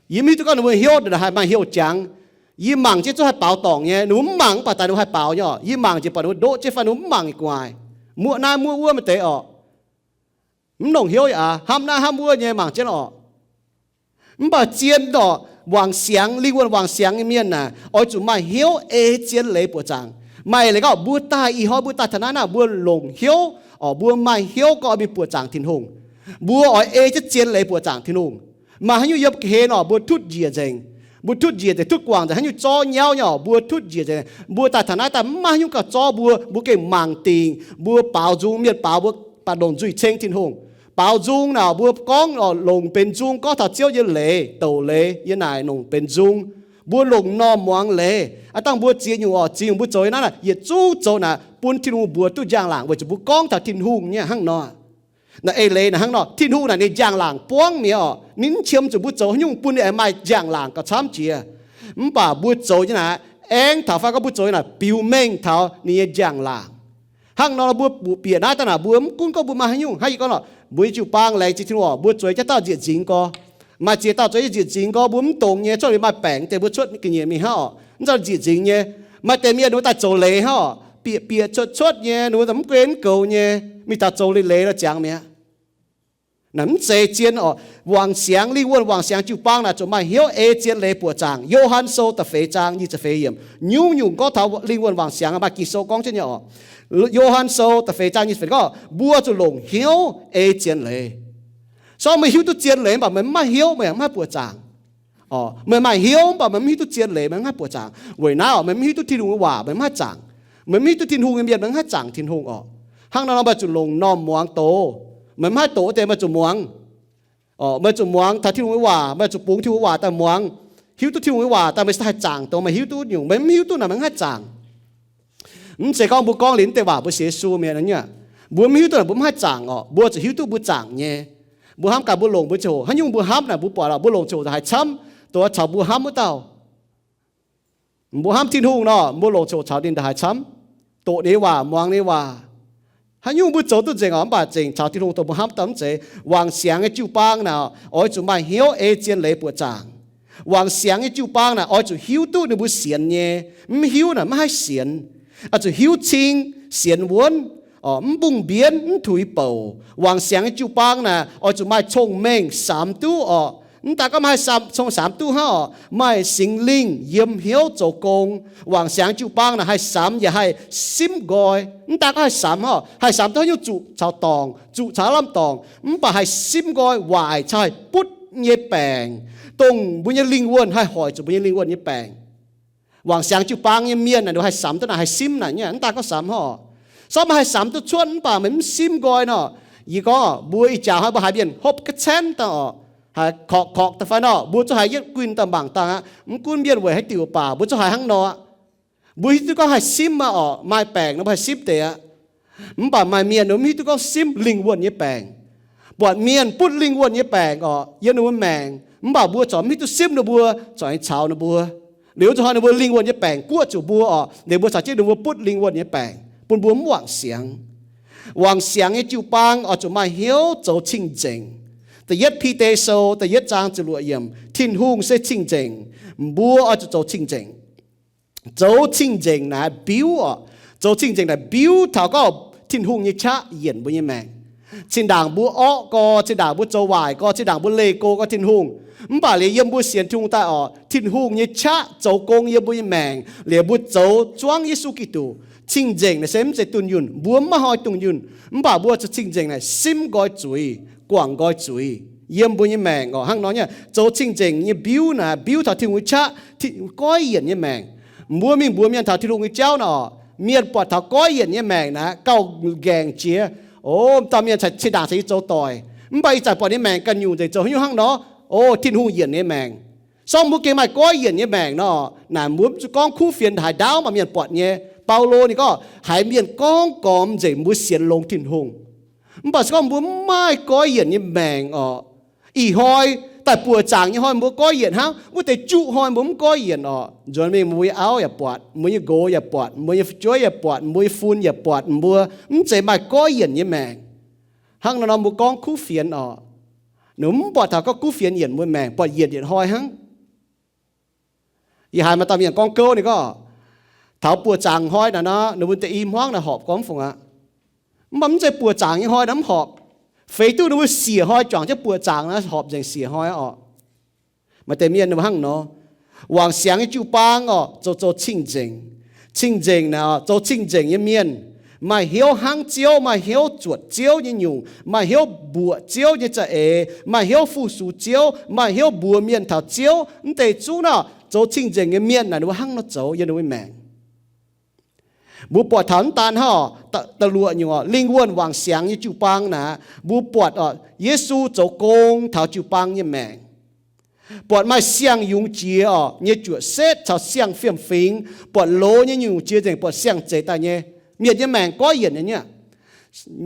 Yie mv hiuv duqv gorngv ninh mbuo hnyouv haih maaih hnyouv jangx. Yie mangc jienv zungv haih baaux dorngc nyei, ninh mbuo mv mangc mv baac daaih ninh mbuo haih baaux nyei orqc. Yie mangc njiec baac ninh mbuo ndoqv jienv fai ninh mbuo mv mangc nyei gu'nguaaic, muoqv naaiv muoqv wuov maaih deix orqc. Mv longc hnyouv aqv, hnamv naaiv hnamv wuov nyei mangc jienv orqc. Mv baac zien orqc, wangc siangx, lingh wuonh wangc siangx nyei mienh naaic, oix zuqc maaih hnyouv ei zien leiz buoqc zaangc. Maaih leiz gorngv mbuo daaih ih hnoi mbuo daaih taux naaiv naaic, mbuo longc hnyouv orqc, mbuo maaih hnyouv gorngv oix mingh buoqc zaangc Tin-Hungh. Mbuo oix ei jienv zien leiz buoqc zaangc Tin-Hungh. Maaih haaix nyungc yiem ga'hlen orqc, mbuo tutv njiec nzengc. Mbuo tutv njiec nzengc, tutv guangc nzengc, haaix nyungc zorv nyauv nyei orqc, mbuo tutv njiec nzengc. Mbuo daaih taux naaiv daaih mv maaih haaix nyungc gauh zorv mbuo, mbuo gengh mangc dingc, mbuo baaux nzung, mienh baaux mbuo baac longc nzuih ceng Tin-Hungh. Baaux nzung naaic mbuo gorngv orqc, longc benx nzung gorngv taux Ziouv nyei leiz, douc leiz, yie naaic longc benx nzung. Mbuo longc m'normh muangx leiz. Aav dangh mbuo ziex nyungc orqc, ziex nyungc mbuo zoux nyei naaiv naaic, yietc zungv zoux naaic bun Tin-Hungh mbuox duqv njang-laangc weic zuqc mbuo gorngv taux Tin-Hungh nyei hnangv nor. Naaiv eix leiz naaic hnangv nor, Tin-Hungh naaic ninh njang-laangc buangv mi'aqv orqc, ninh mv qiemx zuqc mbuo zoux haaix nyungc bun ninh aengx maaih njang-laangc gauh camv jiex. Mv baac mbuo zoux nyei naaic, aengx taux fai gorngv mbuo zoux nyei naaic biux mengh taux ninh nyei njang-laangc. Hnangv nor mbuo bieqc naaiv daaih naaic, mbuo mv gunv gorngv mbuo maaih haaix nyungc, hnangv yie gorngv nor, mbuo nyei jiu-baang laengz zingh Tin-Hungh orqc, mbuo zueiz jaav dauh nzieqc nzingx gorx. Maaih ziex dauh zueiz nzieqc nzingx gorx mbuo mv dongz nyei, cuotv liuz maaih baengc deix mbuo cuotv ga'nyiec mingh hnangv orqc, mv zauh nzieqc nzingx nyei. Maaih deix mienh ninh mbuo daaih zoux leiz hnangv orqc, bieqc bieqc cuotv cuotv nyei, ninh mbuo mv guei mv goux nyei, mingh taux zoux leiz-leiz la'ziangx mi'aqv. Naaiv mv zeiz zien orqc. Wangc siangx, lingh wuonh wangc siangx jiu-baang naaic zuqc maaih hnyouv ei zien leiz buoqc zaangc. Yo^han Sou da'feix zaang nyic ziepc feix yiemc, nyungc-nyungc gorngv taux lingh wuonh wangc siangx, maaih Ging-Sou gorngv jienv nyei orqc. Yo^han Sou da'feix zaang nyic ziepc feix gorngv mbuo zuqc longc hnyouv ei zien leiz. So meih hiuv duqv zien leiz mv baac meih mv maaih hnyouv, meih mv haih buoqc zaangc. Meih maaih hnyouv mv baac meih mv hiuv duqv zien leiz, meih mv haih buoqc zaangc. Weic naaiv orqc, meih mv hiuv duqv Tin-Hungh nyei waac, meih mv haih zaangc. Meih mv hiuv duqv Tin-Hungh nyei mienh, meih mv haih zaangc Tin-Hungh orqc. Hnangv nor meih zuqc longc m'normh muangx doz. Meih mv haih doqc wuov deix, meih zuqc muangx. Meih zuqc muangx taux Tin-Hungh nyei waac, meih zuqc bungx Tin-Hungh nyei waac daaih muangx. Hiuv duqv Tin-Hungh nyei waac daaih meih se haih zaangc dongh meih hiuv duqv nyungc. Meih mv hiuv duqv naaic meih mv haih zaangc. Mv zeiz gorngv mbuo gorngv liuz mv deix waac mbuo sienx Yesu mienh nyei, mbuo mv hiuv duqv naaic mbuo mv haih zaangc orqc. Mbuo zuqc hiuv duqv mbuo zaangc nyei. Mbuo hnamv gaax mbuo longc mbuo ziangh hoc haaix nyungc mbuo hnamv naaic, mbuo buatc lorqc, mbuo longc ziangh hoc haaix camv, dongh caux mbuo hnamv wuov dauh. Mbuo hnamv Tin-Hungh nor, mbuo longc ziangh hoc caux ninh ndongc haaix camv, doqc ninh nyei waac, muangx ninh nyei waac. Haaix nyungc mbuo zoux duqv nzengc orqc, mv baac zengc caux Tin-Hungh dongh mbuo hnamv wuov dauh mv zeiz. Wangc siangx nyei jiu-baang naaic oix zuqc maaih hnyouv ei zien leiz buoqc zaangc. Wangc siangx nyei jiu-baang naaic oix zuqc hiuv duqv ninh mbuo sienx nyei. Mv hiuv naaic maiv haih sienx. Oix zuqc hiuv cing, sienx wuonv, mv mbungh mbienv, mv tuix bouc. Wangc siangx nyei jiu-baang naaic oix zuqc maaih cong-mengh samx duqv orqc. Mv daaih gorngv maaih cong-mengh samx duqv hnangv orqc, maaih Singx Lingh yiem hnyouv zoux gong. Wangc siangx jiu-baang naaic haih samx yaac haih simv nqoi. Mv daaih gorngv haih samx hnangv orqc, haih samx duqv haaix nyungc zuqc caux dorngc, zuqc caux lamh dorngc, mv baac haih simv nqoi waaic caux haih butv nyei baengc, dongh mbuo nyei lingh wuonh haih hoic zuqc mbuo nyei lingh wuonh nyei baengc. Wangc siangx jiu-baang nyei mienh naaic ninh haih samx duqv naaic, haih simv naaic nyei. Mv daaih gorngv samx hnangv orqc, sortv meih haih samx duqv cuotv mv baac meih mv simv nqoi nor. Yie gorngv mbuo ih jaax hnoi mbuo haiz mienh hopv ga'cenv daaih orqc, haiz korqc-korqc daaih fai nor, mbuo zungv haiz yietv guinh daaih mangc dangh aqv. Mv gunv mienh weic haaix diuc baac mbuo zungv haiz hnangv nor aqv. Mbuo hiuv duqv gorngv haih simv aqv orqc, maaih baengc nor mbuo haih simv deix aqv. Mv baac maaih mienh mv hiuv duqv gorngv simv lingh wuonh nyei baengc. Buatc mienh butv lingh wuonh nyei baengc orqc, yiem ninh mbuo maengc, mv baac mbuo corc mv hiuv duqv simv ninh mbuo, corc aengx caux ninh mbuo. Liuz zuqc hnoi ninh mbuo lingh wuonh nyei baengc guoqv zuqc mbuo orqc, liuz mbuo caux jienv ninh mbuo butv lingh wuonh nyei baengc, bun mbuo mv wangc siangx. Wangc siangx nyei jiu-baang oix zuqc maaih hnyouv zoux cing-nzengc. Da'yietv Bide Sou da'yietv zaang ziepc luoqc yiemc, Tin-Hungh se cing-nzengc. Mbuo oix zuqc zoux cing-nzengc. Zoux cing-nzengc naaic biuv oc. Zoux cing-nzengc naaic biuv taux gorngv Tin-Hungh nyei qaqv yienc mbuo nyei maengc. Zinh ndaangc mbuo orqv gorx, zinh ndaangc mbuo zoux waaic gorx, zinh ndaangc mbuo leih go gorx Tin-Hungh, mv baac liuz yiem mbuo sienx Tin-Hungh daaih oc, Tin-Hungh nyei qaqv zoux gong yiem mbuo nyei maengc liuz mbuo zoux zuangv Yesu Giduc. Cing-nzengc naaic se mv zeiz dunh yunh, mbuo mv maaih hnoi dunh yunh, mv baac mbuo zoux cing-nzengc naaic simv nqoi zuiz, guangc nqoi zuiz yiem mbuo nyei maengc oc. Hnangv nor nyei zoux cing-nzengc nyei mbiuv naaic biuv taux Tin-Hungh nyei qaqv, Tin-Hungh goiv yienc nyei maengc. Mbuo mingh mbuox mienh taux Tin-Hungh nyei jauv nor, mienh buatc taux goiv yienc nyei maengc naaic gauh nqaengc jiex. O, dauh mienh cingx zinh ndaangc cingx zoux doic, mv baac ih zanc buatc ninh maengc ganh nyungc nzengc zoux haaix nyungc hnangv nor. O, Tin-Hungh yienc ninh maengc. Sorng mbuo gengh maaih goiv yienc nyei maengc nor, naaic mbuo mv zuqc gorngv kuv fienx haaix ndaauv maaih mienh buatc nyei. Baulo ninh gorngv haiz mienh gorngv gormx nzengc mbuo sienx longx Tin-Hungh. Mv baac se gorngv mbuo mv maaih goiv yienc nyei maengc oc, ih hnoi daaih buoqc zaangc nyei hnoi mbuo goiv yienc hnangv, wuov deix juqv hnoi mbuo mv goiv yienc oc. Nzuonx mingh mbuo nyei auv yaac buatc, mbuo nyei nqox yaac buatc, mbuo nyei fu'jueiv yaac buatc, mbuo nyei fun yaac buatc, mbuo mv zeiz maaih goiv yienc nyei maengc. Hnangv nor nor mbuo gorngv kuv fienx oc, ninh mv buatc taux gorngv kuv fienx yienc mbuo maengc, buatc yienc yietc hnoi hnangv. Yie haiz maaih dauh mienh gorngv gouv ninh gorngv, taux buoqc zaangc hnoi naaic nor, ninh mbuo deix i hmuangv naaic horpc gorngv fungc aqv. Mv baac mv zeiz buoqc zaangc nyei hnoi naaic mv horpc. Feix duqv ninh mbuo siec hnoi juangc jienv buoqc zaangc naaic horpc nzengc siec hnoi oc. Maaih deix mienh ninh mbuo hnangv nor. Wangc siangx nyei jiu-baang oc, zoux zoux cing-nzengc. Cing-nzengc naaic oc, zoux cing-nzengc nyei mienh maaih hnyouv hnangv Ziouv, maaih hnyouv zuotc Ziouv nyei nyungc, maaih hnyouv mbuoqc Ziouv nyei za'eix, maaih hnyouv fu-sux Ziouv, maaih hnyouv mbuox mienh taux Ziouv. Mv deix zungv naaic zoux cing-nzengc nyei mienh naaic ninh mbuo hnangv nor zoux yiem ninh mbuo maengc. Mbuo buatc taux mv daan hnangv oc, da'luoqc nyungc oc, lingh wuonh wangc siangx nyei jiu-baang naaic, mbuo buatc oc, Yesu zoux gong taux jiu-baang nyei maengc. Buatc maaih siang-yungz jiex oc nyei juoqc setv caux siang fiem-fingx, buatc loz nyei nyungc jiex nzengc, buatc siang-zeiz daaih nyei. Mienh nyei maengc goiv yienc nyei.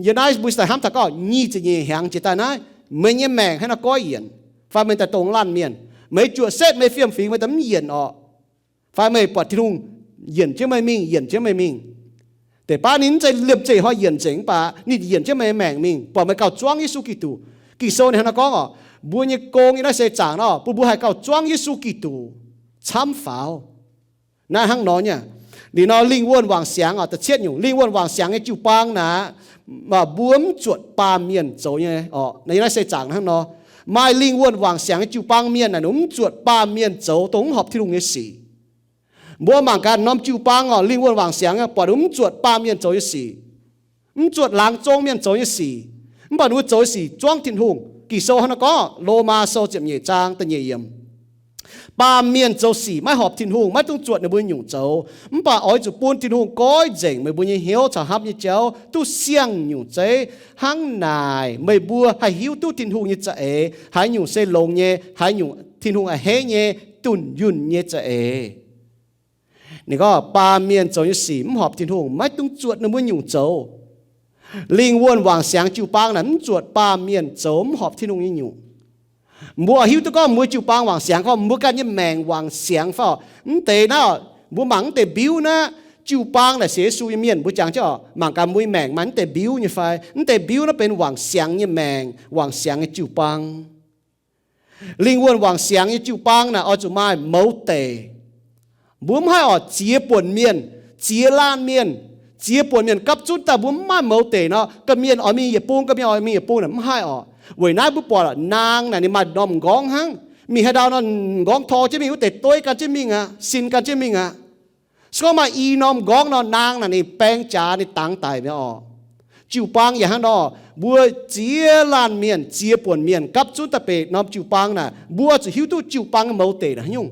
Yiem naaiv mbuo daaih hnamv taux gorngv nyic ziepc nyeic hnyangx jiex daaih naaiv, meih nyei maengc haaix nor goiv yienc? Fai meih daaih dongh laanh mienh, meih juoqc setv, meih fiem-fingx, meih daaih mv yienc oc? Fai meih buatc Tin-Hungh yienc jienv meih mingh, yienc jienv meih mingh? Deix baav ninh mv zeiz liemh zeih hnoi yienc nzengc mv baac ninh yienc jienv meih maengc mingh, buatc meih gauh zuangv Yesu Giduc. Ging-Sou ninh hnangv naaiv gorngv oc, mbuo nyei gong yiem naaiv seix zaangc nor, bun mbuo haih gauh zuangv Yesu Giduc camv faaux. Naaiv hnangv nor nyei. Liuz nor lingh wuonh wangc siangx oc, da'cietv nyungc, lingh wuonh wangc siangx nyei jiu-baang naaic, mbuo mv zuotc baamh mienh zoux nyei oc. Yiem naaiv seix zaangc hnangv nor, maaih lingh wuonh wangc siangx nyei jiu-baang mienh naaic, ninh mv zuotc baamh mienh zoux dongh mv horpc Tin-Hungh nyei sic. Mbuo mangc gaax norm jiu-baang oc, lingh wuonh wangc siangx, buatc mv zuotc baamh mienh zoux nyei sic, mv zuotc laangz zong mienh zoux nyei sic, mv baac ninh mbuo zoux nyei sic zuangv Tin-Hungh. Ging-Sou hnangv naaiv gorngv, Lomaa Sou ziepc nyeic zaang da'nyeic yiemc, baamh mienh zoux sic maiv horpc Tin-Hungh, maiv dungx zuotc ninh mbuo nyungc zoux. Mv baac oix zuqc bun Tin-Hungh goiv nzengc meih mbuo nyei hnyouv caux hnamv nyei jauv duqv siang-nyungc zeiv. Hnangv naaic meih mbuo haih hiuv duqv Tin-Hungh nyei za'eix haaix nyungc se longx nyei, haaix nyungc Tin-Hungh a'hneiv nyei, dunh yunh nyei za'eix. Ninh gorngv baamh mienh zoux nyei sic mv horpc Tin-Hungh, maiv dungx zuotc ninh mbuo nyungc zoux. Lingh wuonh wangc siangx jiu-baang naaic mv zuotc baamh mienh zoux mv horpc Tin-Hungh nyei nyungc. Mbuo oix hiuv duqv gorngv mbuo jiu-baang wangc siangx, gorngv mbuo ganh nyei maengc wangc siangx fai oc? Mv deix naaiv, mbuo mangc mv deix mbiuv naaiv, jiu-baang naaic sienx Yesu nyei mienh, mbuo jangx jienv oc, mangc gaax mbuo nyei maengc maaih mv deix mbiuv nyei fai? Mv deix mbiuv naaiv benx wangc siangx nyei maengc, wangc siangx nyei jiu-baang. Lingh wuonh wangc siangx nyei jiu-baang naaic oix zuqc maaih mouz deic. Mbuo mv haih oc ziex buonc mienh, ziex laanh mienh, ziex buonc mienh gapv zunv daaih mbuo mv maaih mouz deic nor, ga'mienh oix mingh yietc bung, ga'mienh oix mingh yietc bung naaic mv haih oc. Weic naaiv mbuo buatc naang naaic ninh maaih norm m'nqorngv hnangv. Mingh haaix ndau nor m'nqorngv tor jienv mingh, wuov deix dueiv gan jienv mingh aqv, sin gan jienv mingh aqv. Se gorngv maaih i norm m'nqorngv nor, naang naaic ninh baeng jaax ninh dangx daic mi'aqv oc. Jiu-baang yaac hnangv nor, mbuo ziex laanh mienh, ziex buonc mienh gapv zunv daaih beic norm jiu-baang naaic, mbuo zuqc hiuv duqv jiu-baang nyei mouz deic naaic haaix nyungc.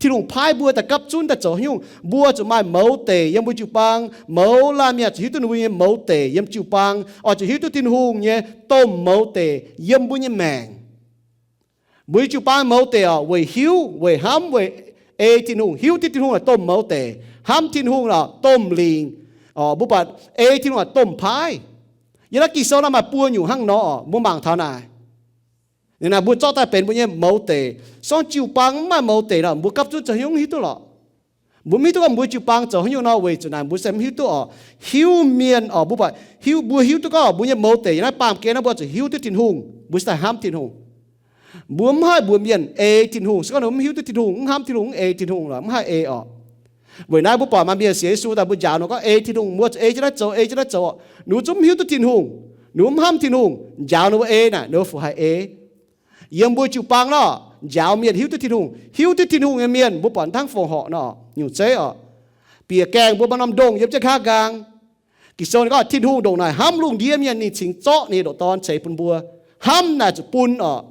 Tin-Hungh paaiv mbuo daaih gapv zunv daaih zoux haaix nyungc, mbuo zuqc maaih mouz deic yiem mbuo jiu-baang. Mouz laanh mienh zuqc hiuv duqv ninh mbuo nyei mouz deic yiem jiu-baang, oix zuqc hiuv duqv Tin-Hungh nyei domh mouz deic yiem mbuo nyei maengc. Mbuo nyei jiu-baang mouz deic oc, weic hiuv, weic hnamv, weic ei Tin-Hungh, hiuv duqv Tin-Hungh naaic domh mouz deic, hnamv Tin-Hungh oc, domh lingc. Mbuo buatc ei Tin-Hungh naaic domh paaiv. Yiem naaiv Ging-Sou naaiv maaih buo nyungc hnangv nor oc, mbuo mangc taux naaic. Ninh naaic mbuo zorqv daaih benx mbuo nyei mouz deic. Sorng jiu-baang mv maaih mouz deic nor, mbuo gapv zunv zoux haaix nyungc hiuv duqv lorqc. Mbuo mv hiuv duqv gorngv mbuo jiu-baang zoux haaix nyungc nor, weic zuqc naaic mbuo se mv hiuv duqv oc. Hiuv mienh oc, mbuo buatc hiuv, mbuo hiuv duqv gorngv mbuo nyei mouz deic yiem naaiv baamh gen naaiv, mbuo zuqc hiuv duqv Tin-Hungh, mbuo cingx daaih hnamv Tin-Hungh. Mbuo mv haih mbuox mienh ei Tin-Hungh. Se gorngv ninh mv hiuv duqv Tin-Hungh, mv hnamv Tin-Hungh, mv ei Tin-Hungh lorqc, mv haih ei oc. Weic naaiv mbuo buatc maaih mienh sienx Yesu daaih mbuo njaaux ninh gorngv ei Tin-Hungh, mbuo zuqc ei jienv naaiv zoux, ei jienv naaiv zoux. Ninh mbuo zungv mv hiuv duqv Tin-Hungh, ninh mbuo mv hnamv Tin-Hungh. Njaaux ninh mbuo ei naaic, ninh mbuo fungc haih ei? Yiem mbuo jiu-baang nor, njaaux mienh hiuv duqv Tin-Hungh, hiuv duqv Tin-Hungh nyei mienh mbuo buatc hnangv fongc horc nor, nyungc zeiv oc. Bieqc gaengh mbuo maaih norm ndongh yiem jienv nqa'haav nqaang. Ging-Sou ninh gorngv Tin-Hungh ndongc naaic hnamv lungh ndiev mienh, ninh cingx zorqv ninh nyei ndoqc Dorn ceix bun mbuo. Hnamv naaic zuqc bun oc.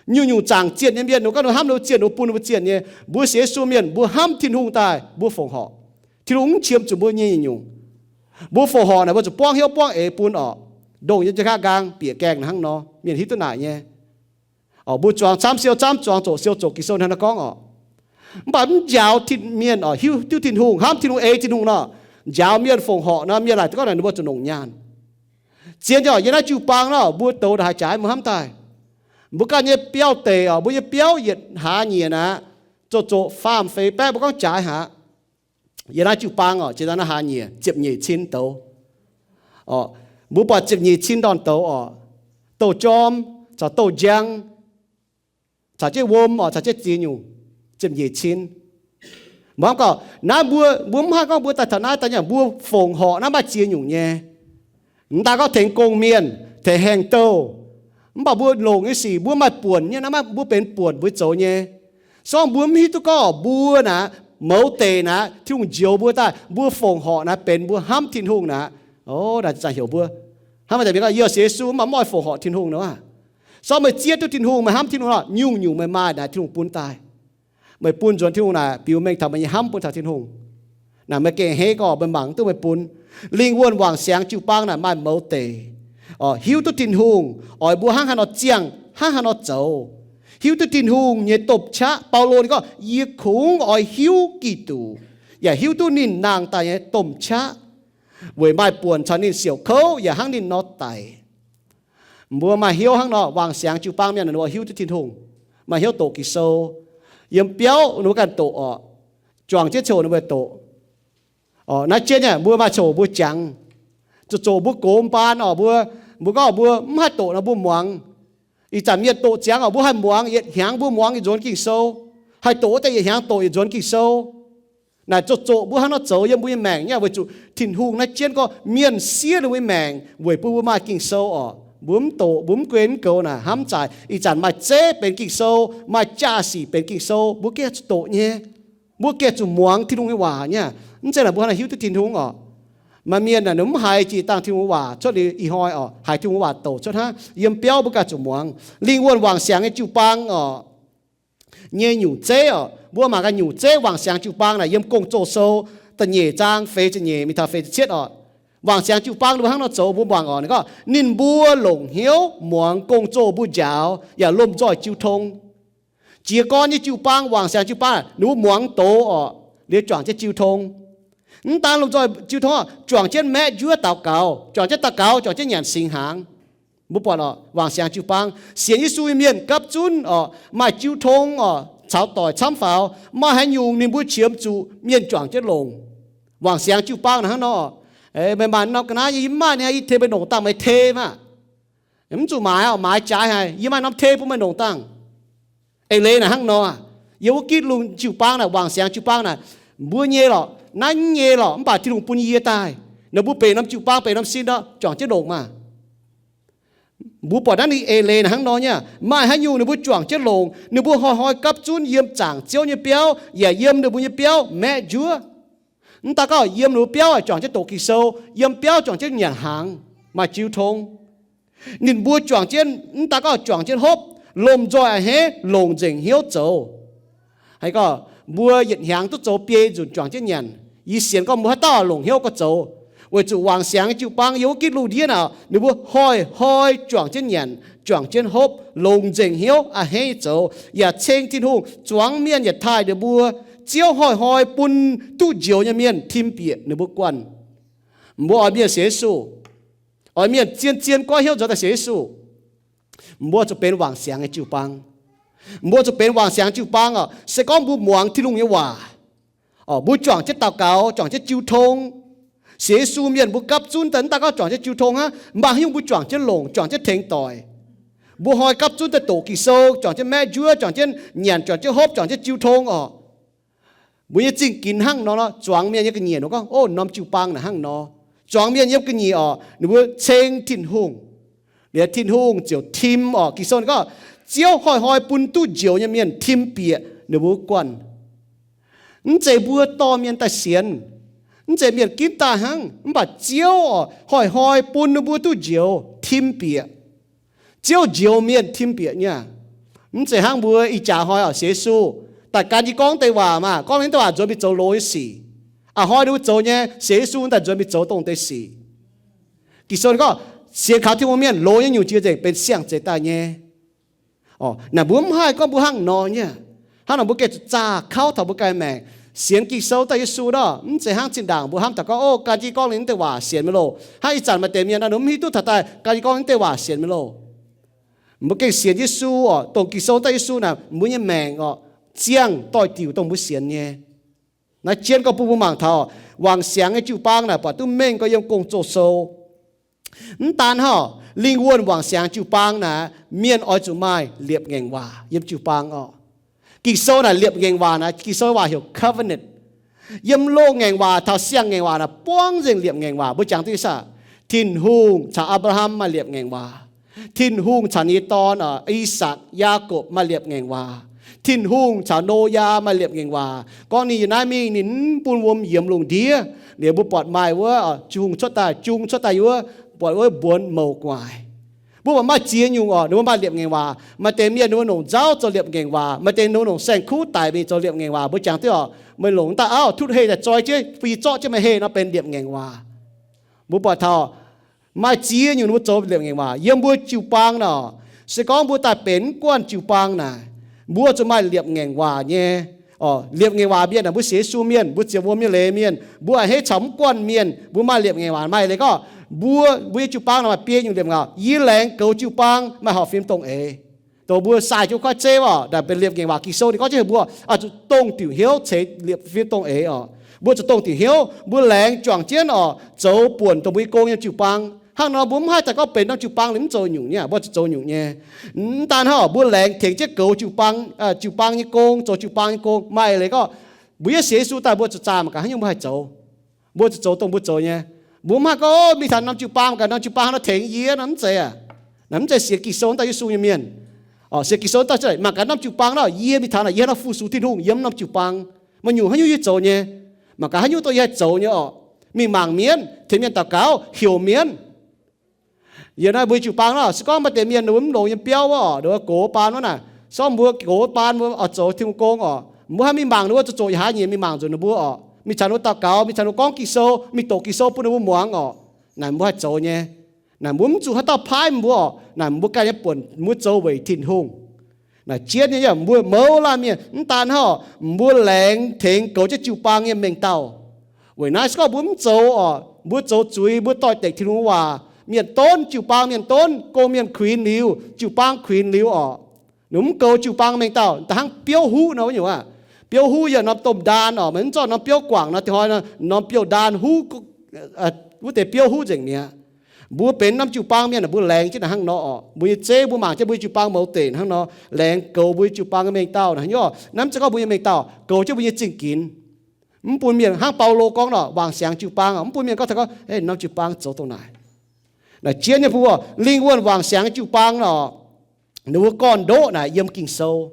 Nyungc-nyungc zaangc zienh nyei mienh, ninh gorngv ninh hnamv ninh mbuo zienh, ninh mbuo bun ninh mbuo zienh nyei. Mbuo sienx Yesu mienh mbuo hnamv Tin-Hungh daaih mbuo fongc horc. Tin-Hungh mv qiemx zuqc mbuo nyei nyungc-nyungc. Mbuo fongc horc naaic mbuo zuqc buangv hnyouv buangv eix bun oc. Ndongh yiem jienv nqa'haav nqaang bieqc gaengh hnangv nor, mienh hiuv duqv naaic nyei. Oc, mbuo zuangx camv siou camv, zuangx zoqc siou zoqc, Ging-Sou hnangv naaiv gorngv oc. Mv baac mv njaaux mienh oc hiuv duqv Tin-Hungh, hnamv Tin-Hungh, ei Tin-Hungh nor, njaaux mienh fongc horc nor, mienh laaic gorngv naaic ninh mbuo zuqc longc nyaanh. Zien nyei oc, yiem naaiv jiu-baang nor mbuo douz ndongc haaix jaaix mbuo hnamv daaih. Mbuo ganh nyei biauv deic oc, mbuo nyei biauv yietc hlaax nyieqc naaic, zoqc zoqc faam feix baeqv mbuo gorngv jaaix haic. Yiem naaiv jiu-baang oc, jiex daaih naaiv hlaax nyieqc ziepc nyeic cin douz. Oc, mbuo buatc ziepc nyeic cin ndorn douz oc, douh jorm caux douh njang caux jienv wuom oc, caux jienv ziex nyungc, ziepc nyeic cin. Mbuo hnamv gorngv naaiv mbuo, mbuo mv haih gorngv mbuo daaih taux naaiv daaih nyei, mbuo fongc horc naaiv maaih ziex nyungc nyei. Mv daaih gorngv tengx gong-mienh, tengx haengh douh, mv baac mbuo longc nyei sic mbuo maaih buonc nyei, naaiv maaih mbuo benx buonc mbuo zoux nyei. Se gorngv mbuo mv hiuv duqv gorngv mbuo naaic mouz deic naaic Tin-Hungh njoux mbuo daaih, mbuo fongc horc naaic benx mbuo hnamv Tin-Hungh naaic, o, naaic ziangh heuc mbuo hnamv deix mienh gorngv, yie sienx Yesu mv baac mv oix fongc horc Tin-Hungh nor. Se gorngv meih zieqv duqv Tin-Hungh, meih hnamv Tin-Hungh nor, nyungc-nyungc meih maaih naaic Tin-Hungh bun daaih. Meih bun nzuonx Tin-Hungh naaic biux mengh taux meih nyei hnamv bun taux Tin-Hungh. Naaic meih gengh a'hneiv gorngv meih mangc duqv meih bun. Lingh wuonh wangc siangx jiu-baang naaic maaih mouz deic, hiuv duqv Tin-Hungh oix mbuo hnangv haaix nor ziangh, hnangv haaix nor zoux. Hiuv duqv Tin-Hungh nyei domh qaqv. Baulo ninh gorngv, yie kungx oix hiuv Giduc, yaac hiuv duqv ninh nangh daaih nyei domh qaqv, weic maaih buonc caux ninh siouc kouv yaac hnangv ninh nor daic. Mbuo maaih hnyouv hnangv nor, wangc siangx jiu-baang mienh ninh mbuo hiuv duqv Tin-Hungh, maaih hnyouv doqc Ging-Sou. Yiem biauv ninh mbuo ganh doqc oc, juangc jienv coc ninh mbuo doqc. Naaiv jienv nyei mbuo maaih coc mbuo jangx, zoqc zoqc mbuo gox mbaan oc, mbuo, mbuo gorngv mbuo mv haih doqc nor mbuo muangx. Ih zanc mienh doqc ziangx oc, mbuo haih muangx, yietc hnyangx mbuo muangx yietc nzuonx Ging-Sou. Haih doqc wuov deix yietc hnyangx doqc yietc nzuonx Ging-Sou. Naaic zoqc zoqc mbuo hnangv nor zoux yiem mbuo nyei maengc nyei, weic zuqc Tin-Hungh naaiv jienv gorngv mienh siev ninh mbuo nyei maengc weic bun mbuo maaih Ging-Sou oc. Mbuo mv doqc, mbuo mv guen mv goux naaic hnamv zaaix. Ih zanc maaih zeiv benx Ging-Sou, maaih jaa-sic benx Ging-Sou, mbuo gengh zuqc doqc nyei. Mbuo gengh zuqc muangx Tin-Hungh nyei waac nyei. Mv zeiz naaic mbuo hnangv naaic hiuv duqv Tin-Hungh oc. Maaih mienh naaic ninh mv haiz jiex dangh Tin-Hungh waac cuotv liuz ih hnoi oc, haiz Tin-Hungh waac douc cuotv hnangv. Yiem biauv mbuo ganh zuqc muangx. Lingh wuonh wangc siangx nyei jiu-baang oc, nyei nyungc zeiv oc, mbuo mangc gaax nyungc zeiv wangc siangx jiu-baang naaic yiem Gong-Zoh sou da'nyeic zaang feix ziepc nyeic mingh taux feix ziepc cietv oc. Wangc siangx jiu-baang ninh mbuo hnangv nor zoux mbuo muangc oc. Ninh gorngv, ninh mbuo longc hnyouv muangx gong-zoh mbuo njaaux yaac lomh nzoih jiu tong. Jiez gorn nyei jiu-baang, wangc siangx jiu-baang ninh mbuo muangx doz oc, liuz juangc jienv jiu tong. Mv daan lomh nzoih jiu tong, juangc jienv maeqv njuov daux gaux, juangc jienv daux gaux, juangc jienv nyanc singx hnaangx. Mbuo buatc oc, wangc siangx jiu-baang, sienx Yesu nyei mienh gapv zunv oc, maaih jiu tong oc, caux doic camv faaux. Maaih haaix nyungc ninh mbuo qiemx zuqc mienh juangc jienv longc. Wangc siangx jiu-baang naaic hnangv nor, meih maanc norm ga'naaiv yie mv maaih niaa, yie tengx meih longc dangh meih tei maah. Mv zuqc maaiz oc, maaiz jaaix haic, yie maaih norm tei bun meih longc dangh. Eix leiz naaic hnangv nor, yiem wuov gitv lungh jiu-baang naaic, wangc siangx jiu-baang naaic, mbuo nyei lorqc, naaiv nyei lorqc, mv baac Tin-Hungh bun yie daaih. Nor mbuo benx norm jiu-baang, benx norm sin nor, juangc jienv longc maah. Mbuo buatc naaiv ninh eix leiz naaic hnangv nor nyei. Maaih haaix nyungc ninh mbuo juangc jienv longc, ninh mbuo hnoi-hnoi gapv zunv yiem zaangc Ziouv nyei biauv yaac yiem ninh mbuo nyei biauv maeqv njuov. Mv daan gorngv yiem ninh mbuo biauv juangc jienv doqc Ging-Sou, yiem biauv juangc jienv nyanc hnaangx, maaih jiu tong. Ninh mbuo juangc jienv, mv daan gorngv juangc jienv hopv, lomh nzoih a'hneiv longc nzengc hnyouv zoux. Haaix gorngv mbuo yietc hnyangx duqv zoux biei nzunc juangc jienv nyanc. Yie sienx gorngv mbuo haaix dauh longc hnyouv gorx zoux, weic zuqc wangc siangx nyei jiu-baang yiem wuov gitv lungh ndiev naaic, ninh mbuo hnoi-hnoi juangc jienv nyanc, juangc jienv hopv, longc nzengc hnyouv a'hneiv zoux, yaac ceng Tin-Hungh, zuangx mienh yaac taaih ninh mbuo. Ziouv hnoi-hnoi bun duqv njoux nyei mienh tim bieqc ninh mbuo guanh. Mbuo oix mienh sienx Yesu, oix mienh zien-zien goiv hnyouv nzuonx daaih sienx Yesu, mbuo zuqc benx wangc siangx nyei jiu-baang. Mbuo zuqc benx wangc siangx jiu-baang oc. Se gorngv mbuo muangx Tin-Hungh nyei waac, mbuo juangc jienv daux gaux, juangc jienv jiu tong, sienx Yesu mienh mbuo gapv zunv daaih, mv daan gorngv juangc jienv jiu tong hnangv, maaih haaix nyungc mbuo juangc jienv longc, juangc jienv tengx doic. Mbuo hnoi gapv zunv daaih doqc Ging-Sou, juangc jienv maeqv njuov, juangc jienv nyanc, juangc jienv hopv, juangc jienv jiu tong oc. Mbuo nyei zingh ginx hnangv nor, zuangx mienh nyei ga'nyiec, ninh gorngv, o, norm jiu-baang naaic hnangv nor. Zuangx mienh yiem ga'nyiec orqc, ninh mbuo ceng Tin-Hungh, liuz Tin-Hungh ziouc tim orqc. Ging-Sou gorngv, Ziouv hnoi-hnoi bun duqv njoux nyei mienh tim bieqc ninh mbuo guanh. Mv zeiz mbuo dorh mienh daaih sienx, mv zeiz mienh ginv daaih hnangv, mv baac Ziouv orqc hnoi-hnoi bun ninh mbuo duqv njoux tim bieqc. Ziouv njoux mienh tim bieqc nyei. Mv zeiz hnangv mbuo ih jaax hnoi orqc sienx Yesu, daaih gan jienv gorngv deix waac maah, gorngv liuz deix waac nzuonx mingh zoux loz nyei sic. A'hnoi ninh mbuo zoux nyei, sienx Yesu daaih nzuonx mingh zoux dongh deix sic. Ging-Sou gorngv, sienx kaux Tin-Hungh mienh loz nyei nyungc jiex nzengc benx siang-zeix daaih nyei. Naaic mbuo mv haih gorngv mbuo hnangv nor nyei. Hnangv nor mbuo gengh zuqc zaah kauv taux mbuo ganh maengc. Sienx Ging-Sou daaih Yesu nor, mv zeiz hnangv zinh ndaangc mbuo hnamv taux gorngv, o, gan jienv gorngv liuz deix waac sienx mi'aqv loh. Hnangv ih zanc maaih deix mienh nor, ninh mv hiuv duqv taux daaih gan jienv gorngv liuz deix waac sienx mi'aqv loh. Mbuo gengh sienx Yesu orqc, dongh Ging-Sou daaih Yesu naaic, mbuo nyei maengc orqc, ziangh doix-diuc dongh mbuo sienx nyei. Naaiv jienv gorngv bun mbuo mangc taux wangc siangx nyei jiu-baang naaic buatc duqv mengh gorx yiem Gong-Zoh sou. Mv daan hnangv, lingh wuonh wangc siangx jiu-baang naaic, mienh oix zuqc maaih liepc ngaengc waac yiem jiu-baang orqc. Ging-Sou naaic liepc ngaengc waac naaic, Ging-Sou waac heuc covenant. Yiem loz-ngaengc waac taux siang-ngaengc waac naaic buangv nzengc liepc ngaengc waac. Mbuo jangx duqv nyei saah? Tin-Hungh caux Apc^laa^ham maaih liepc ngaengc waac. Tin-Hungh caux ninh nyei dorn, orqc, I^sakc, Yaakopv maaih liepc ngaengc waac. Tin-Hungh caux Noyaa maaih liepc ngaengc waac, gorngv ninh yietc naaiv mingh ninh mv bun wuom yiemx lungh ndiev. Liuz mbuo buatc maaih wuov, orqc, jung cuotv daaih, jung cuotv daaih yiem wuov, buatc wuov mbuonx mouc gu'nguaaic. Mbuo buatc maaih ziex nyungc orqc, ninh mbuo maaih liepc ngaengc waac. Maaih deix mienh ninh mbuo longc nzauv zoux liepc ngaengc waac, maaih deix ninh mbuo longc saeng-kuv daic mingh zoux liepc ngaengc waac. Mbuo jangx duqv orqc, meih longc daaih auv, tutv heh daaih zoi jienv, fih zorqv jienv meih heh nor benx liepc ngaengc waac. Mbuo buatc taux maaih ziex nyungc ninh mbuo zoux liepc ngaengc waac yiem mbuo jiu-baang nor. Se gorngv mbuo daaih benx mv guanh jiu-baang naaic, mbuo zuqc maaih liepc ngaengc waac nyei. Orqc, liepc ngaengc waac mienh naaic, mbuo sienx Yesu mienh, mbuo ziepc wuom nyei leiz mienh, mbuo a'hneiv caux mv guanh mienh, mbuo maaih liepc ngaengc waac. Maaih leiz gorngv mbuo, mbuo nyei jiu-baang naaic maaih biei nyungc liepc ngaengc waac. Yie laengz goux jiu-baang maaih horpc fim dongh eix. Dongh mbuo sai jienv kuaaiv zeiv orqc, naaic benx liepc ngaengc waac. Ging-Sou ninh gorngv jienv heuc mbuo oix zuqc dongh diuc hnyouv ceix liepc fim dongh eix orqc. Mbuo zuqc dongh diuc hnyouv, mbuo laengz juangc jienv orqc, zoux buonc dongh mbuo nyei gong yiem jiu-baang. Hnangv nor mbuo mv haih daaih gorngv benx norm jiu-baang liuz mv zoux nyungc nyei, mbuo zuqc zoux nyungc nyei. Mv daan hnangv, mbuo laengz tengx jienv goux jiu-baang, jiu-baang nyei gong, zoux jiu-baang nyei gong. Maaih leiz gorngv mbuo yiem sienx Yesu daaih mbuo zuqc zaah mangc gaax haaix nyungc mbuo haih zoux. Mbuo zuqc zoux dongh mbuo zoux nyei. Mbuo mv haih gorngv, o, mingh taux norm jiu-baang mangc gaax, norm jiu-baang haaix nor tengx yie nor, mv zeiz aac. Naaic mv zeiz sienx Ging-Sou daaih Yesu nyei mienh. Orqc, sienx Ging-Sou daaih mangc gaax norm jiu-baang nor, yie mingh taux naaic yie haaix nor fu-sux Tin-Hungh yiem norm jiu-baang. Maaih nyungc haaix nyungc yie zoux nyei. Mangc gaax haaix nyungc dongh yie haih zoux nyei orqc. Mingh mangc mienv, tengx mienh daux gaux, heuc mienv. Yiem naaiv mbuo jiu-baang nor, se gorngv maaih deix mienh ninh mbuo mv longx yiem biauv wuov orqc, ninh mbuo gox baan wuov naaic, se gorngv mbuo gox baan mbuo oix zoux Tin-Hungh gong orqc, mbuo haih mingh mangc ninh mbuo zuqc zoqc yaac haaix nyungc mingh mangc nzunc ninh mbuo orqc, mingh caux ninh mbuo daux gaux, mingh caux ninh mbuo gorngv Ging-Sou, mingh doqc Ging-Sou bun ninh mbuo muangx orqc. Naaic mbuo haih zoux nyei. Naaic mbuo mv zuqc haaix dauh paaiv mbuo orqc. Naaic mbuo ganh nyei buonc mbuo zoux weic Tin-Hungh. Naaic jienv nyei mbuo mouz laanh mienh mv daan hnangv orqc, mbuo laengz tengx goux jienv jiu-baang nyei mengh dauh. Weic naaiv se gorngv mbuo mv zoux orqc, mbuo zoux zuiz, mbuo doix-dekc Tin-Hungh waac, mienh donv, jiu-baang mienh donv, gong-mienh kuinx liuz, jiu-baang kuinx liuz orqc, ninh mv goux jiu-baang mengh dauh, da'hnangv biouv huv nor wuov nyungc aqv. Biouv huv yiem norm domh ndaan orqc, maiv zorqv norm biouv guangc nor, dingc hnoi norm biouv-ndaan huv, wuov deix biouv huv nzengc mi'aqv. Mbuo benx norm jiu-baang mienh, mbuo laengz jienv naaic hnangv nor orqc. Mbuo nyei zeiv mbuo mangc jienv mbuo nyei jiu-baang mouz deic hnangv nor, laengz goux mbuo nyei jiu-baang nyei mengh dauh naaic. Haaix nyungc naaiv mv zeiz gorngv mbuo nyei mengh dauh, goux jienv mbuo nyei zingh ginx. Mv bun mienh hnangv Baulo gorngv nor, wangc siangx jiu-baang orqc, mv bun mienh gorngv taux gorngv, norm jiu-baang zoux dongh naaic. Naaic jienv nyei mbuo, lingh wuonh wangc siangx nyei jiu-baang nor, ninh mbuo gorn-ndoqv naaic yiem Ging-Sou.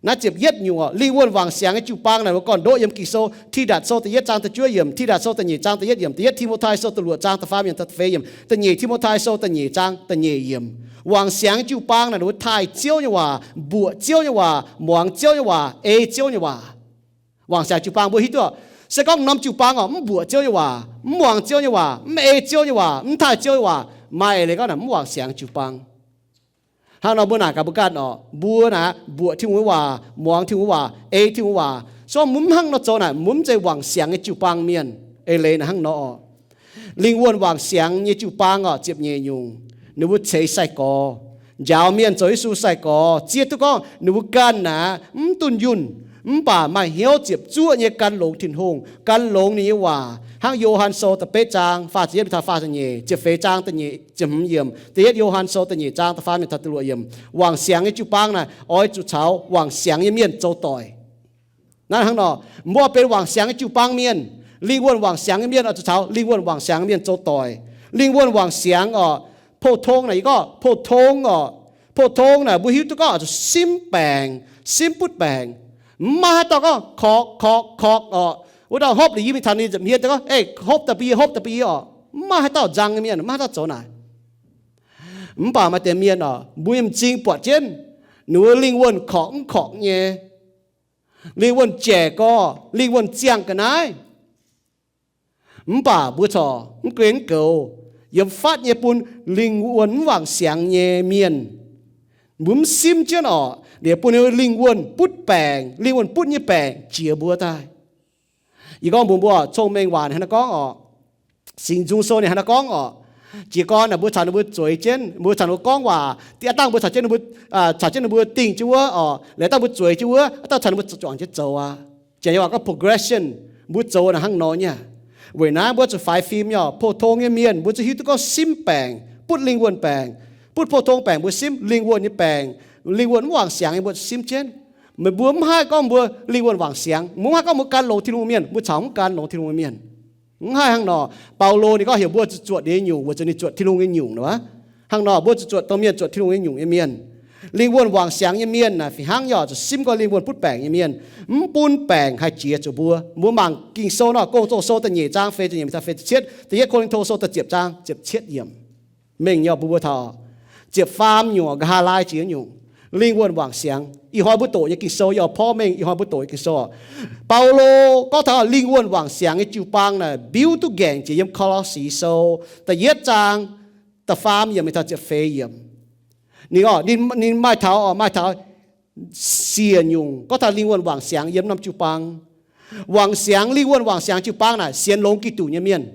Naaiv ziepc yietv nyungc orqc, lingh wuonh wangc siangx nyei jiu-baang naaic, ninh mbuo gorn-ndoqv yiem Ging-Sou. Tidatc Sou da'yietv zaang da'juov yiemc, Tidatc Sou da'nyeic zaang da'yietv yiemc, da'yietv Ti^mo^tai Sou da'luoqc zaang da'faam yiemc, da'feix yiemc, da'nyeic Ti^mo^tai Sou da'nyeic zaang da'nyeic yiemc. Wangc siangx nyei jiu-baang naaic, ninh mbuo taaih Ziouv nyei waac, mbuoqc Ziouv nyei waac, muangx Ziouv nyei waac, ei Ziouv nyei waac. Wangc siangx jiu-baang mbuo hiuv duqv, se gorngv norm jiu-baang orqc, mv mbuoqc Ziouv nyei waac, mv muangx Ziouv nyei waac, mv ei Ziouv nyei waac, mv taaih Ziouv nyei waac, maaih leiz gorngv naaic mv wangc siangx jiu-baang. Hnangv nor mbuo naaic gaax mbuo ganh orqc, mbuo naaic mbuoqc Tin-Hungh nyei waac, muangx Tin-Hungh waac, ei Tin-Hungh waac. Se gorngv mbuo mv hnangv nor zoux naaic, mbuo mv zeiz wangc siangx nyei jiu-baang mienh. Eix leiz naaic hnangv nor orqc. Lingh wuonh wangc siangx nyei jiu-baang orqc, ziepc nyeic nyungc, ninh mbuo ceix sai-gorx, njaaux mienh zoux Yesu sai-gorx, zieqv duqv gorngv ninh mbuo ganh naaic mv dunh yunh, mv baac maaih hnyouv ziepc zuoqv nyei gan longx Tin-Hungh, gan longx ninh nyei waac. Hnangv Yo^han Sou da'betv zaang faah ziepc yietv mingh taux faah ziepc nyeic, ziepc feix zaang da'nyeic, ziepc hmz yiemc, da'yietv Yo^han Sou da'nyeic zaang da'faam mingh taux da'luoqc yiemc. Wangc siangx nyei jiu-baang naaic oix zuqc caux wangc siangx nyei mienh zoux doic. Naaiv hnangv nor, mbuo benx wangc siangx nyei jiu-baang mienh. Lingh wuonh wangc siangx nyei mienh oix zuqc caux lingh wuonh wangc siangx nyei mienh zoux doic. Lingh wuonh wangc siangx orqc, 普通 naaic, yie gorngv 普通 orqc, 普通 naaic mbuo hiuv duqv gorngv oix zuqc simv baengc, simv butv baengc. Mv maaih haaix dauh gorngv korqc korqc korqc orqc. Wuov dauh hopv liuz yie mingh taux ninh nza'hmien daaih gorngv, Ei, hopv daaih bun yie, hopv daaih bun yie orqc. Mv maaih haaix dauh nzang nyei mienh, mv maaih haaix dauh zoux naaic. Mv baac maaih deix mienh orqc, mbuo nyei m'zing buatc jienv ninh mbuo lingh wuonh korqc mv korqc nyei, lingh wuonh jaic gorx, lingh wuonh ziangh ga'naaiv. Mv baac mbuo corc mv gunv mv goux, yiem fatv nyei bun lingh wuonh mv wangc siangx nyei mienh, mbuo mv simv jienv orqc, liuz bun ninh lingh wuonh butv baengc, lingh wuonh butv nyei baengc jiex mbuo daaih. Yie gorngv mbuox mbuo, cong-mengh waac hnangv naaiv gorngv orqc, Singx Nzung Sou ninh hnangv naaiv gorngv orqc, jiez gorn naaic mbuo caux ninh mbuo zueiz jienv, mbuo caux ninh mbuo gorngv waac, da'yietv dangh mbuo caux jienv ninh mbuo, caux jienv ninh mbuo dingh jienv wuov orqc, liuz dangh mbuo zueiz jienv wuov, dangh caux ninh mbuo juangc jienv zoux aqv. Janx waac gorngv progression, mbuo zoux naaic hnangv nor nyei. Weic naaiv mbuo zuqc faix fim nyei orqc, 普通 nyei mienh mbuo zuqc hiuv duqv gorngv simv baengc, butv lingh wuonh baengc, butv 普通 baengc mbuo simv, lingh wuonh nyei baengc, lingh wuonh mv wangc siangx nyei mbuo zuqc simv jienv. Meih mbuo mv haih gorngv mbuo lingh wuonh wangc siangx, mbuo mv haih gorngv mbuo gan longx Tin-Hungh mienh, mbuo caux mv gan longx Tin-Hungh mienh. Mv haih hnangv nor. Baulo ninh gorngv heuc mbuo zuqc zuotc ninh nyei nyungc weic zuqc ninh zuotc Tin-Hungh nyei nyungc nor. Hnangv nor mbuo zuqc zuotc dongh mienh zuotc Tin-Hungh nyei nyungc nyei mienh. Lingh wuonh wangc siangx nyei mienh naaic fih hnangv nyei oc, zuqc simv gorngv lingh wuonh butv baengc nyei mienh, mv bun baengc haih jiex zuqc mbuo. Mbuo mangc Ging-Sou nor, Gong-Zoh Sou da'nyeic zaang feix ziepc nyeic mingh taux feix ziepc cietv, Da'yietv Ko^lin^to Sou da'ziepc zaang ziepc cietv yiemc. Mengh nyei oc, mbuo mbuo taux ziepc faam nyungc, nqa'haav laai jiex nyungc, lingh wuonh wangc siangx. Ih hnoi mbuo doqc nyei Ging-Sou, yie oix porv mengh ih hnoi mbuo doqc nyei Ging-Sou. Baulo gorngv taux lingh wuonh wangc siangx nyei jiu-baang naaic mbiuv duqv ngaengc jiex yiem Ko^lo^si Sou da'yietv zaang da'faam yiemc mingh taux ziepc feix yiemc. Ninh, ninh maaih taux, maaih taux siec nyungc gorngv taux lingh wuonh wangc siangx yiem norm jiu-baang. Wangc siangx, lingh wuonh wangc siangx jiu-baang naaic sienx longx Giduc nyei mienh.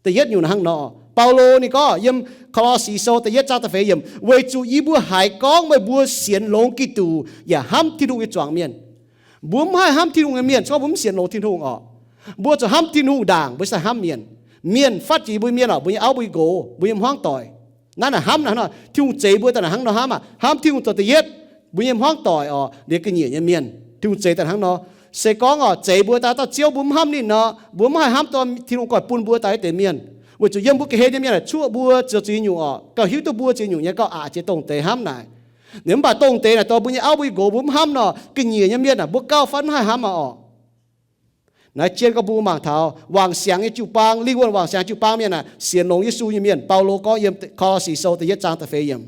Da'yietv nyungc hnangv nor, Baulo ninh gorngv yiem Ko^lo^si Sou da'yietv zaang da'feix yiemc, weic zuqc yie mbuo haiz gorngv meih mbuo sienx longx Giduc yaac hnamv Tin-Hungh nyei zuangx mienh. Mbuo mv haih hnamv Tin-Hungh nyei mienh se gorngv mbuo mv sienx longx Tin-Hungh orqc. Mbuo zuqc hnamv Tin-Hungh ndaangc mbuo se hnamv mienh. Mienh fatv jiex mbuo mienh orqc, mbuo nyei auv, mbuo nyei nqox, mbuo nyei hmuangv doic. Naaiv naaic hnamv naaic hnangv nor, Tin-Hungh zeix mbuo daaih naaic hnangv nor hnamv aqv. Hnamv Tin-Hungh zoux da'yietv, mbuo nyei hmuangv doic orqc, liuz ga'nyiec nyei mienh, Tin-Hungh zeix daaih hnangv nor. Se gorngv orqc, zeix mbuo daaih dauh Ziouv mbuo mv hnamv ninh nor, mbuo mv haih hnamv dorh Tin-Hungh goiv bun mbuo daaih wuov deix mienh. Weic zuqc yiem mbuo ga'hlen nyei mienh naaic cuoqv mbuo zoux zuiz nyungc orqc, gauh hiuv duqv mbuo zuiz nyungc nyei gauh aqc jiex dongh deix hnamv naaic. Ninh mv baac dongh deix naaic dorh mbuo nyei auv, mbuo nyei nqox mbuo mv hnamv nor, ga'nyiec nyei mienh naaic mbuo gauh fatv mv haih hnamv aqv orqc. Naaiv jien gorngv mbuo mangc taux wangc siangx nyei jiu-baang, lingh wuonh wangc siangx jiu-baang mienh naaic sienx longx Yesu nyei mienh. Baulo gorngv yiem Ko^lo^si Sou da'yietv zaang da'feix yiemc,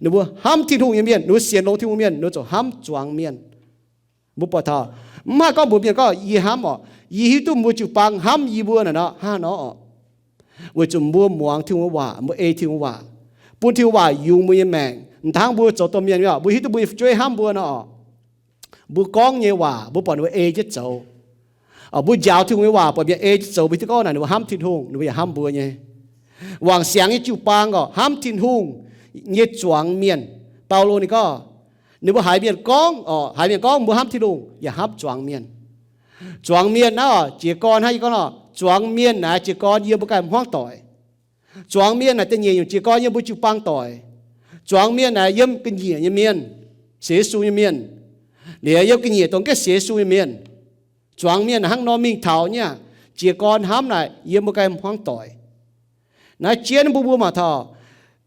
ninh mbuo hnamv Tin-Hungh nyei mienh, ninh mbuo sienx longx Tin-Hungh mienh, ninh mbuo ziouc hnamv zuangx mienh. Mbuo buatc taux, mv haih gorngv mbuox mienh gorngv, Yie hnamv orqc, yie hiuv duqv mbuo jiu-baang hnamv yie mbuo naaic nor, hnangv nor orqc. Weic zuqc mbuo muangx Tin-Hungh nyei waac, mbuo ei Tin-Hungh waac, bun Tin-Hungh waac yungz mbuo nyei maengc. Mv dangv mbuo zoux domh mienh nyei orqc, mbuo hiuv duqv mbuo nyei fu'jueiv hnamv mbuo nor orqc, mbuo gorngv nyei waac mbuo buatc ninh mbuo ei jienv zoux. Mbuo njaaux Tin-Hungh nyei waac buatc mienh ei jienv zoux, mbuo hiuv duqv gorngv naaic ninh mbuo hnamv Tin-Hungh, ninh mbuo yaac hnamv mbuo nyei. Wangc siangx nyei jiu-baang orqc, hnamv Tin-Hungh nyei zuangx mienh. Baulo ninh gorngv, ninh mbuo haiz mienh gorngv orqc, haiz mienh gorngv mbuo hnamv Tin-Hungh yaac hnamv zuangx mienh. Zuangx mienh naaiv orqc, jiez gorn hnangv yie gorngv nor, zuangx mienh naaic jiez gorn yiem mbuo ganh hmuangv doic. Zuangx mienh naaic da'nyeic nyungc jiez gorn yiem mbuo jiu-baang doic. Zuangx mienh naaic yiem ga'nyiec nyei mienh, sienx Yesu nyei mienh, liuz yiem ga'nyiec dongh mv gaengh sienx Yesu nyei mienh. Zuangx mienh naaic hnangv nor mingh taux nyei aqv. Jiez gorn hnamv naaic yiem mbuo ganh hmuangv doic. Naaiv jien mbuo mbuo mangc taux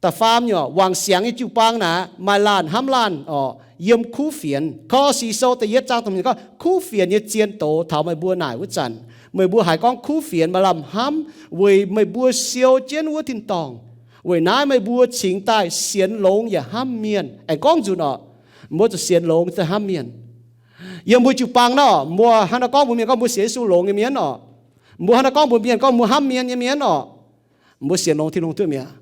da'faam nyungc, wangc siangx nyei jiu-baang naaic maaih laanh hnamv laanh orqc, yiem kuv fienx. Ko^lo^si Sou da'yietv zaang da'hmz gorngv, kuv fienx nyei zien doz taux meih mbuo naaic wuov zanc, meih mbuo haiz gorngv kuv fienx maaih lamh hnamv weic meih mbuo siou jienv wuov tin-dorngh. Weic naaiv meih mbuo cingx daaih sienx longx yaac hnamv mienh. Aengx gorngv nzunc orqc, mbuo zuqc sienx longx daaih hnamv mienh. Yiem mbuo jiu-baang naaiv orqc, mbuo hnangv naaiv gorngv mbuox mienh gorngv mbuo sienx Yesu longx nyei mienh orqc, mbuo hnangv naaiv gorngv mbuox mienh gorngv mbuo hnamv mienh nyei mienh orqc, mbuo sienx longx Tin-Hungh duqv mi'aqv.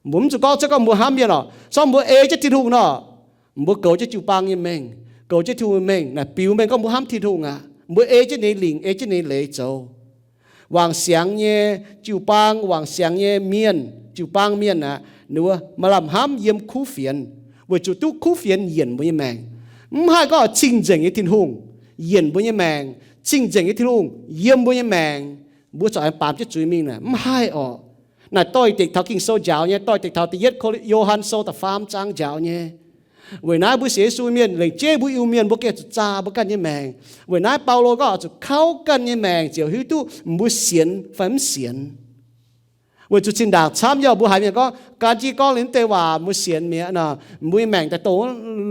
Mbuo mv zuqc gorngv cuotv gorngv mbuo hnamv mienh orqc. Se gorngv mbuo ei jienv Tin-Hungh nor, mbuo goux jienv jiu-baang nyei mengh, goux jienv Tin-Hungh nyei mengh naaic biux mengh gorngv mbuo hnamv Tin-Hungh aqv. Mbuo ei jienv ninh lingc, ei jienv ninh leiz zoux. Wangc siangx nyei jiu-baang, wangc siangx nyei mienh, jiu-baang mienh aqv, ninh mbuo maaih lamh hnamv yiem kuv fienx, weic zuqc duqv kuv fienx yienc mbuo nyei maengc. Mv haih gorngv cing-nzengc nyei Tin-Hungh yienc mbuo nyei maengc, cing-nzengc nyei Tin-Hungh yiem mbuo nyei maengc, mbuo corc aengx baamz jienv zuiz mingh naaic, mv haih orqc. Naaic doix-dekc taux Ging-Sou njaaux nyei, doix-dekc taux da'yietv Ko, Yo^han Sou da'faam zaang njaaux nyei. Weic naaiv mbuo sienx Yesu mienh, lengc jeiv mbuo Iu-Mienh mbuo gengh zuqc zaah mbuo ganh nyei maengc. Weic naaiv Baulo gorngv oix zuqc kauv ganh nyei maengc ziouc hiuv duqv mbuo sienx fai mv sienx. Weic zuqc zinh ndaangc camv yaac mbuo haiz mienh gorngv, gan jienv gorngv liuz naaiv deix waac mbuo sienx mi'aqv nor, mbuo nyei maengc daaih dongh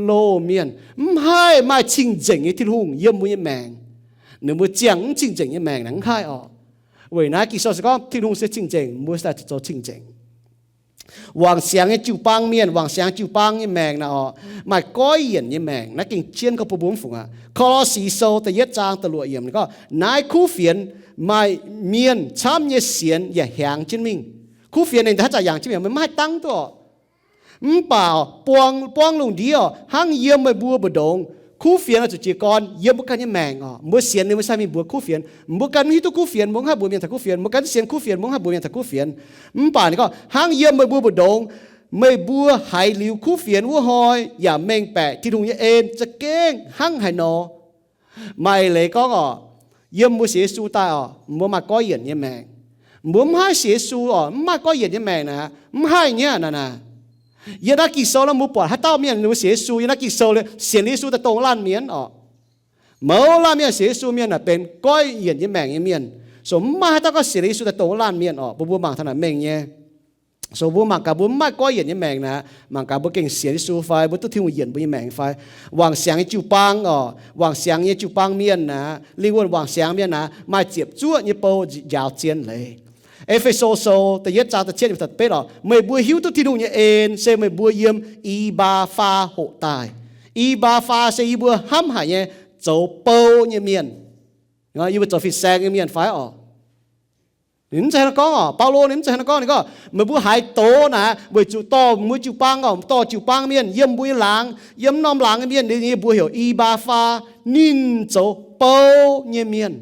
loz mienh. Mv haih maaih cing-nzengc nyei Tin-Hungh yiem mbuo nyei maengc. Ninh mbuo ziangh mv cing-nzengc nyei maengc naaic mv haih orqc. Weic naaiv Ging-Sou se gorngv Tin-Hungh se cing-nzengc, mbuo se daaih zuqc zoux cing-nzengc. Wangc siangx nyei jiu-baang mienh, wangc siangx jiu-baang nyei maengc naaic orqc, maaih goiv yienc nyei maengc. Naaiv gengh jienv gorngv bun mbuo mv fungc aqv. Ko^lo^si Sou da'yietv zaang da'luoqc yiemc gorngv, naaiv kuv fienx maaih mienh camv nyei sienx yaac hiaangx jienv mingh. Kuv fienx ninh haaix zanc yangh jienv mingh, meih maiv haih dangv duqv orqc. Mv baac buang, buangv lungh ndiev orqc, hnangv yiem meih mbuo mbu'ndongx, kuv fienx oix zuqc jiez gorn yiem mbuo ganh nyei maengc orqc. Mbuo sienx ninh mbuo sai mingh mbuox kuv fienx. Mbuo ganh mv hiuv duqv kuv fienx, mbuo mv haih mbuox mienh taux kuv fienx. Mbuo ganh mv sienx kuv fienx, mbuo mv haih mbuox mienh taux kuv fienx. Mv baac ninh gorngv, hnangv yiem meih mbuo mbu'ndongx, meih mbuo haiz liuz kuv fienx wuov hnoi yaac mengh baeqc Tin-Hungh nyei en za'gengh hnangv haaix nor. Maaih leiz gorngv orqc, yiem mbuo sienx Yesu daaih orqc, mbuo maaih goiv yienc nyei maengc. Mbuo mv haih sienx Yesu orqc, mv maaih goiv yienc nyei maengc naaic, mv haih nyei naaic naaic. Yiem naaiv Ging-Sou naaiv mbuo buatc haaix dauh mienh ninh mbuo sienx Yesu, yiem naaiv Ging-Sou liuz sienx Yesu daaih dongh laanh mienh orqc. Mouz laanh mienh sienx Yesu mienh naaic benx goiv yienc nyei maengc nyei mienh. So mv maaih haaix dauh gorngv sienx Yesu daaih dongh laanh mienh orqc, mbuo mbuo mangc taux naaic mengh nyei. So mbuo mangc gaax mbuo mv maaih goiv yienc nyei maengc naaic, mangc gaax mbuo gengh sienx Yesu fai mbuo duqv Tin-Hungh yienc mbuo nyei maengc fai. Wangc siangx nyei jiu-baang orqc, wangc siangx nyei jiu-baang mienh naaic, lingh wuonh wangc siangx mienh naaic, maaih ziepc zuoqv nyei bou njaaux zien leiz. E^fe^so Sou da'yietv zaang da'cietv yiemc da'betv orqc, meih mbuo hiuv duqv Tin-Hungh nyei en se meih mbuo yiem I^mbaa^faa hoqc daaih. I^mbaa^faa se yie mbuo hnamv haic nyei zoux bou nyei mienh. Yie mbuo zoux fin-saeng nyei mienh fai orqc? Ninh mv zeiz hnangv gorngv orqc. Baulo ninh mv zeiz hnangv gorngv. Ninh gorngv meih mbuo haiz doz naaic weic zuqc dorh mbuo jiu-baang orqc, dorh jiu-baang mienh yiem mbuo nyei laangz, yiem norm laangz nyei mienh, ninh mbuo heuc I^mbaa^faa, ninh zoux bou nyei mienh.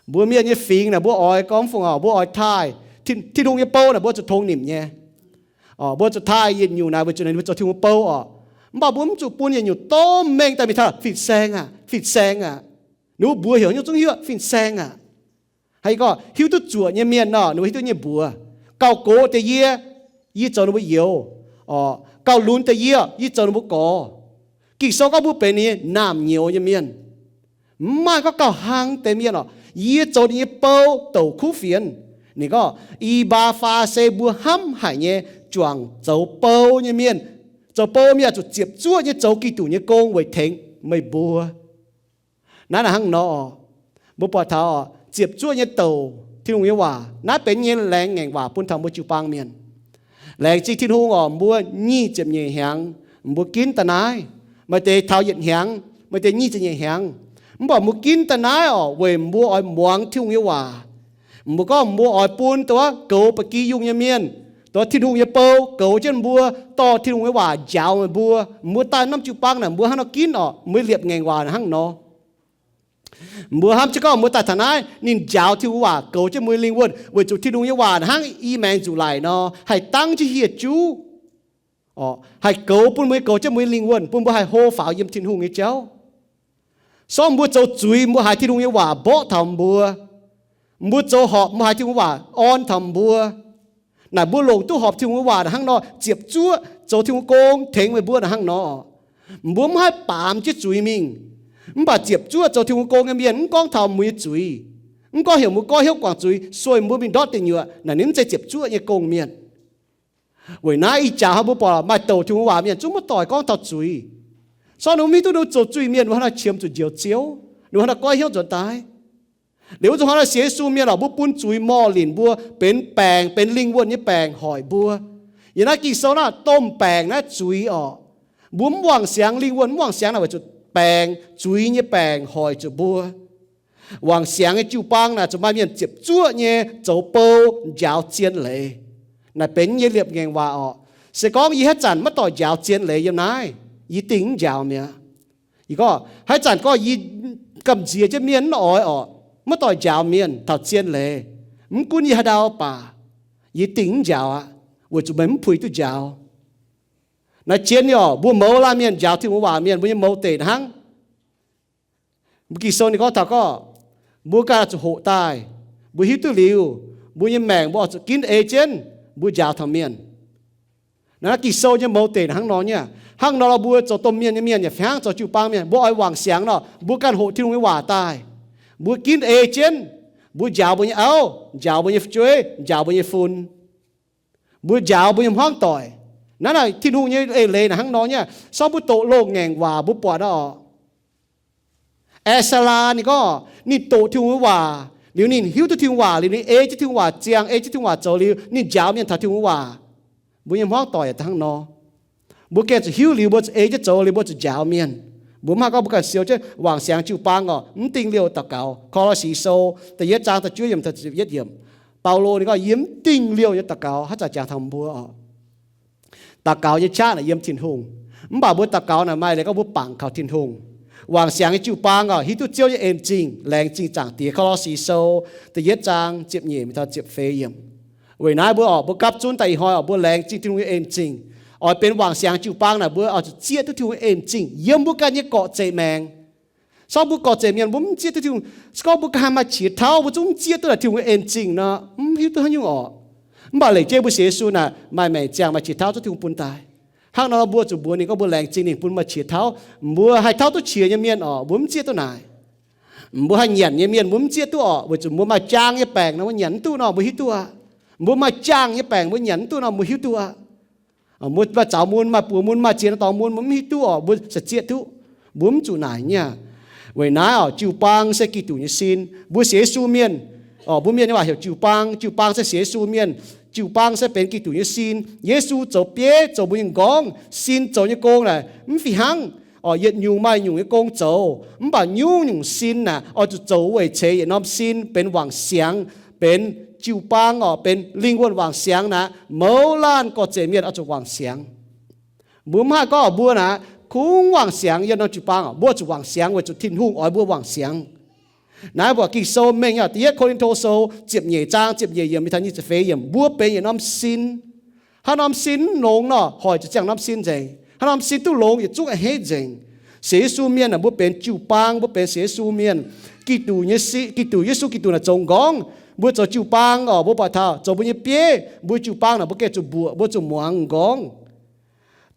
Mbuo mienh nyei fingx naaic mbuo oix gorngv fungc orqc, mbuo oix taaih. Tin, Tin-Hungh nyei bou naaic mbuo zuqc tongx nimc nyei. Orqc, mbuo zuqc taaih yietc nyungc naaic weic zuqc ninh mbuo zoux Tin-Hungh bou orqc. Mv baac mbuo mv zuqc bun yietc nyungc domh mengh daaih mingh taaih fin-saeng aqv, fin-saeng aqv. Ninh mbuo mbuox heuc nyungc zungv hiuv fin-saeng aqv. Haiz gorngv hiuv duqv zuoqc nyei mienh nor, ninh mbuo hiuv duqv nyei mbuox. Gauh gox deix yie, yie zoux ninh mbuo youz. Orqc, gauh lunx deix yie, yie zoux ninh mbuo gorx. Ging-Sou gorngv mbuo benx ninh nyei naamh nyouz nyei mienh. Mv maaih gorngv gauh hlang deix mienh orqc, yie zoux ninh nyei bou douc kuv fienx. Ninh gorngv I^mbaa^faa se mbuo hnamv haic nyei juangc zoux bou nyei mienh. Zoux bou mienh zuqc ziepc zuoqv nyei zoux Giduc nyei gong weic tengx meih mbuo. Naaiv naaic hnangv nor orqc, mbuo buatc taux orqc, ziepc zuoqv nyei douc Tin-Hungh nyei waac. Naaiv benx nyei laengz ngaengc waac bun taux mbuo jiu-baang mienh. Laengz zingh Tin-Hungh orqc, mbuo nyic ziepc nyeic hnyangx mbuo ginv daaih naaiv. Maaih deix taux yietc hnyangx, maaih deix nyic ziepc nyeic hnyangx. Mv baac mbuo ginv daaih naaiv orqc, weic mbuo oix muangx Tin-Hungh nyei waac. Mbuo gorngv mbuo oix bun dongh goux ba'gi yungh nyei mienh, dongh Tin-Hungh nyei bou goux jienv mbuo, dorh Tin-Hungh nyei waac njaaux meih mbuo. Mbuo daaih norm jiu-baang naaic mbuo hnangv nor ginv orqc, mbuo liepc ngaengc waac hnangv nor. Mbuo hnamv jienv gorngv mbuo daaih taux naaiv, ninh njaaux Tin-Hungh waac goux jienv mbuo nyei lingh wuonh, weic zuqc Tin-Hungh nyei waac hnangv i maengx nzuqc laic nor, haih dangv jienv hieh juv, orqc, haih goux bun mbuo, goux jienv mbuo nyei lingh wuonh, bun mbuo haih hlo faaux yiem Tin-Hungh nyei jauv. Sorng mbuo zoux zuiz, mbuo haiz Tin-Hungh nyei waac mborqv taux mbuo. Mbuo zoux horpc, mbuo haiz Tin-Hungh waac orn taux mbuo. Naaic mbuo longc duqv horpc Tin-Hungh nyei waac naaic hnangv nor, ziepc zuoqv zoux Tin-Hungh gong tengx meih mbuo naaic hnangv nor. Mbuo mv haih baamz jienv zuiz mingh. Mv baac ziepc zuoqv zoux Tin-Hungh gong nyei mienh mv gorngv taux mbuo nyei zuiz, mv gorngv heuc mbuo goiv hnyouv guangc zuiz, sueih mbuo mingh ndortv deic nyuoqc, naaic ninh mv zeiz ziepc zuoqv nyei gong mienh. Weic naaiv ih jaax hnoi mbuo buatc maaih douc Tin-Hungh waac mienh zungv maiv doic gorngv taux zuiz. Sorng ninh mbuo mv hiuv duqv ninh mbuo zoux zuiz-mienh, ninh mbuo hnangv nor qiemx zuqc njoux Ziouv, ninh mbuo hnangv nor goiv hnyouv nzuonx daaih. Liuz wuov zuqc hnoi nor sienx Yesu mienh lorqc, mbuo bun zuiz morh linc mbuo, benx baengc, benx lingh wuonh nyei baengc hoic mbuo. Yiem naaiv Ging-Sou naaiv, domh baengc naaiv zuiz orqc. Mbuo mv wangc siangx lingh wuonh, mv wangc siangx naaic weic zuqc baengc, zuiz nyei baengc hoic zuqc mbuo. Wangc siangx nyei jiu-baang naaic zuqc maaih mienh ziepc zuoqv nyei zoux bou njaaux zien leiz. Naaic benx nyei liepc ngaengc waac orqc. Se gorngv yie haaix zanc maiv doic njaaux zien leiz yiem naaiv, yie dingh mv njaaux mi'aqv. Yie gorngv haaix zanc gorngv yie gamh nziex jienv mienh mv oix orqc, maiv doic njaaux mienh taux zien leiz, mv gunv yie haaix ndau baac, yie dingh mv njaaux aqv, weic zuqc meih mv puix duqv njaaux. Naaiv jienv nyei orqc, mbuo mouz laanh mienh njaaux Tin-Hungh waac mienh, mbuo nyei mouz deic hnangv. Mbuo Ging-Sou ninh gorngv taux gorngv, mbuo ganh oix zuqc hoqc daaih. Mbuo hiuv duqv liuz, mbuo nyei maengc mbuo oix zuqc ginv ei jienv, mbuo njaaux taux mienh. Naaiv Ging-Sou nyei mouz deic hnangv nor nyei. Hnangv nor mbuo zoux domh mienh nyei mienh yaac fih hnangv zoux jiu-baang mienh, mbuo oix wangc siangx nor, mbuo ganh hoqc Tin-Hungh nyei waac daaih. Mbuo ginv ei jienv, mbuo njaaux mbuo nyei auv, njaaux mbuo nyei fu'jueiv, njaaux mbuo nyei fun, mbuo njaaux mbuo nyei hmuangv doic. Naaiv naaic Tin-Hungh nyei eix leiz naaic hnangv nor nyei. Sorng mbuo doqc loz-ngaengc waac mbuo buatc oc. Aa^saa^laa ninh gorngv ninh doqc Tin-Hungh nyei waac liuz, ninh hiuv duqv Tin-Hungh waac liuz, ninh ei jienv Tin-Hungh waac ziangh, ei jienv Tin-Hungh waac zoux liuz, ninh njaaux mienh taux Tin-Hungh nyei waac. Mbuo nyei hmuangv doic yaac hnangv nor. Mbuo gengh zuqc hiuv liuz, mbuo zuqc ei jienv zoux liuz, mbuo zuqc njaaux mienh. Mbuo mv haih gorngv mbuo ganh siou jienv wangc siangx jiu-baang oc, mv dingh liouh daux gaux. Ko^lo^si Sou da'yietv zaang da'juov yiemc, yietv yiemc, Baulo ninh gorngv, yie mv dingh liouh nyei daux gaux haaix zanc jangx taux mbuo oc. Daux gaux nyei qaqv naaic yiem Tin-Hungh. Mv baac mbuo daux gaux naaic maaih leiz gorngv mbuo bangc kaux Tin-Hungh. Wangc siangx nyei jiu-baang oc, hiuv duqv Ziouv nyei en-zingh, laengz zingh Zaangc Diex. Ko^lo^si Sou da'yietv zaang ziepc nyeic mingh taux ziepc feix yiemc. Weic naaiv mbuo oc, mbuo gapv zunv daaih ih hnoi oc, mbuo laengz zingh Tin-Hungh nyei en-zingh. Oix benx wangc siangx jiu-baang naaic, mbuo oix zuqc zieqv duqv Tin-Hungh nyei en-zingh yiem mbuo ganh nyei gorqv-zeic maengc. Sorng mbuo gorqv-zeic mienh mbuo mv zieqv duqv Tin-Hungh. Se gorngv mbuo ganh haaix maaih qiex tauv, mbuo zungv mv zieqv duqv naaic Tin-Hungh nyei en-zingh nor, mv hiuv duqv haaix nyungc oc. Mv baac leic jeiv mbuo sienx Yesu naaic maaih maengc ziangh, maaih qiex tauv, zungv Tin-Hungh bun daaih. Hnangv nor mbuo zuqc mbuox ninh gorngv mbuo laengz zingh ninh bun maaih qiex tauv. Mbuo haih tauv duqv qiex nyei mienh oc, mbuo mv zieqv duqv naaic. Mbuo haih nyanc nyei mienh mbuo mv zieqv duqv oc, weic zuqc mbuo maaih jaang nyei baengc nor mbuo nyanc mv duqv nor mbuo hiuv duqv aqv. Mbuo maaih jaang nyei baengc mbuo nyanc mv duqv nor mbuo hiuv duqv aqv. Mbuo maaih zaux mun, maaih buoz mun, maaih ziex norm dorngx mun, mbuo mv hiuv duqv oc, mbuo se zieqv duqv. Mbuo mv zuqc naaic nyei aqv. Weic naaiv oc, jiu-baang se Giduc nyei sin. Mbuo sienx Yesu mienh oc, mbuo mienh nyei waac heuc jiu-baang. Jiu-baang se sienx Yesu mienh. Jiu-baang se benx Giduc nyei sin. Yesu zoux bieiv, zoux mbuo nyei m'nqorngv. Sin zoux nyei gong naaic mv fih hnangv oc, yietc nyungc maaih nyungc nyei gong zoux. Mv baac nyungc-nyungc sin naaic oix zuqc zoux weic ceix yietc norm sin benx wangc siangx, benx jiu-baang oc, benx lingh wuonh wangc siangx naaic, mouz laanh gorqv-zeic mienh oix zuqc wangc siangx. Mbuo mv haih gorngv mbuo naaic kungx wangc siangx yiem norm jiu-baang oc. Mbuo zuqc wangc siangx weic zuqc Tin-Hungh oix mbuo wangc siangx. Naaiv mbuo Ging-Sou mengh nyei, Da'yietv Ko^lin^to Sou ziepc nyeic zaang ziepc nyeic yiemc mingh taux nyic ziepc feix yiemc, mbuo benx yietc norm sin. Haaix norm sin mv longx nor, hoic zuqc ziangh norm sin nzengc. Haaix norm sin duqv longx, yietc zungv a'hneiv nzengc. Sienx Yesu mienh naaic mbuo benx jiu-baang, mbuo benx sienx Yesu mienh. Giduc nyei si, Giduc, Yesu Giduc naaic zoux m'nqorngv. Mbuo zoux jiu-baang oc, mbuo buatc taux zoux mbuo nyei bieiv, mbuo jiu-baang naaic mbuo gengh zuqc mbuoqc, mbuo zuqc muangx m'nqorngv.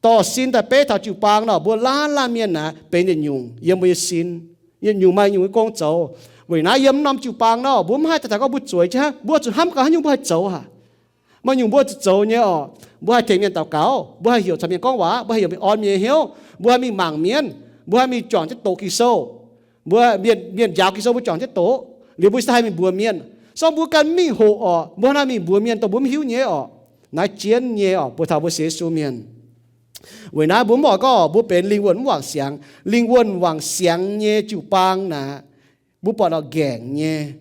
Dorh sin daaih beiv taux jiu-baang nor, mbuo laanh laanh mienh naaic benx yietc nyungc yiem mbuo nyei sin. Yietc nyungc maaih nyungc nyei gong zoux. Weic naaiv yiem mv norm jiu-baang nor, mbuo mv haih daaih taux gorngv mbuo zueiz jienv hnangv, mbuo zuqc hnamv gaax haaix nyungc mbuo haih zoux aqv. Maaih nyungc mbuo zuqc zoux nyei oc. Mbuo haih tengx mienh daux gaux, mbuo haih heuc caux mienh gorngv waac, mbuo haih heuc mienh orn mienh nyei hnyouv, mbuo haih mingh mangc mienh, mbuo haih mingh juangc jienv doqc Ging-Sou. Mbuo mienh, mienh njaaux Ging-Sou mbuo juangc jienv doqc, liuz mbuo se haih mingh mbuox mienh. Sorng mbuo ganh mv mingh hoqc oc, mbuo hnangv naaiv mingh mbuox mienh dongh mbuo mv hiuv nyei oc. Naaiv jienv nyei oc, buatc taux mbuo sienx Yesu mienh. Weic naaiv mbuo mv oix gorngv mbuo benx lingh wuonh mv wangc siangx. Lingh wuonh wangc siangx nyei jiu-baang naaic, mbuo buatc nor nqaengc nyei.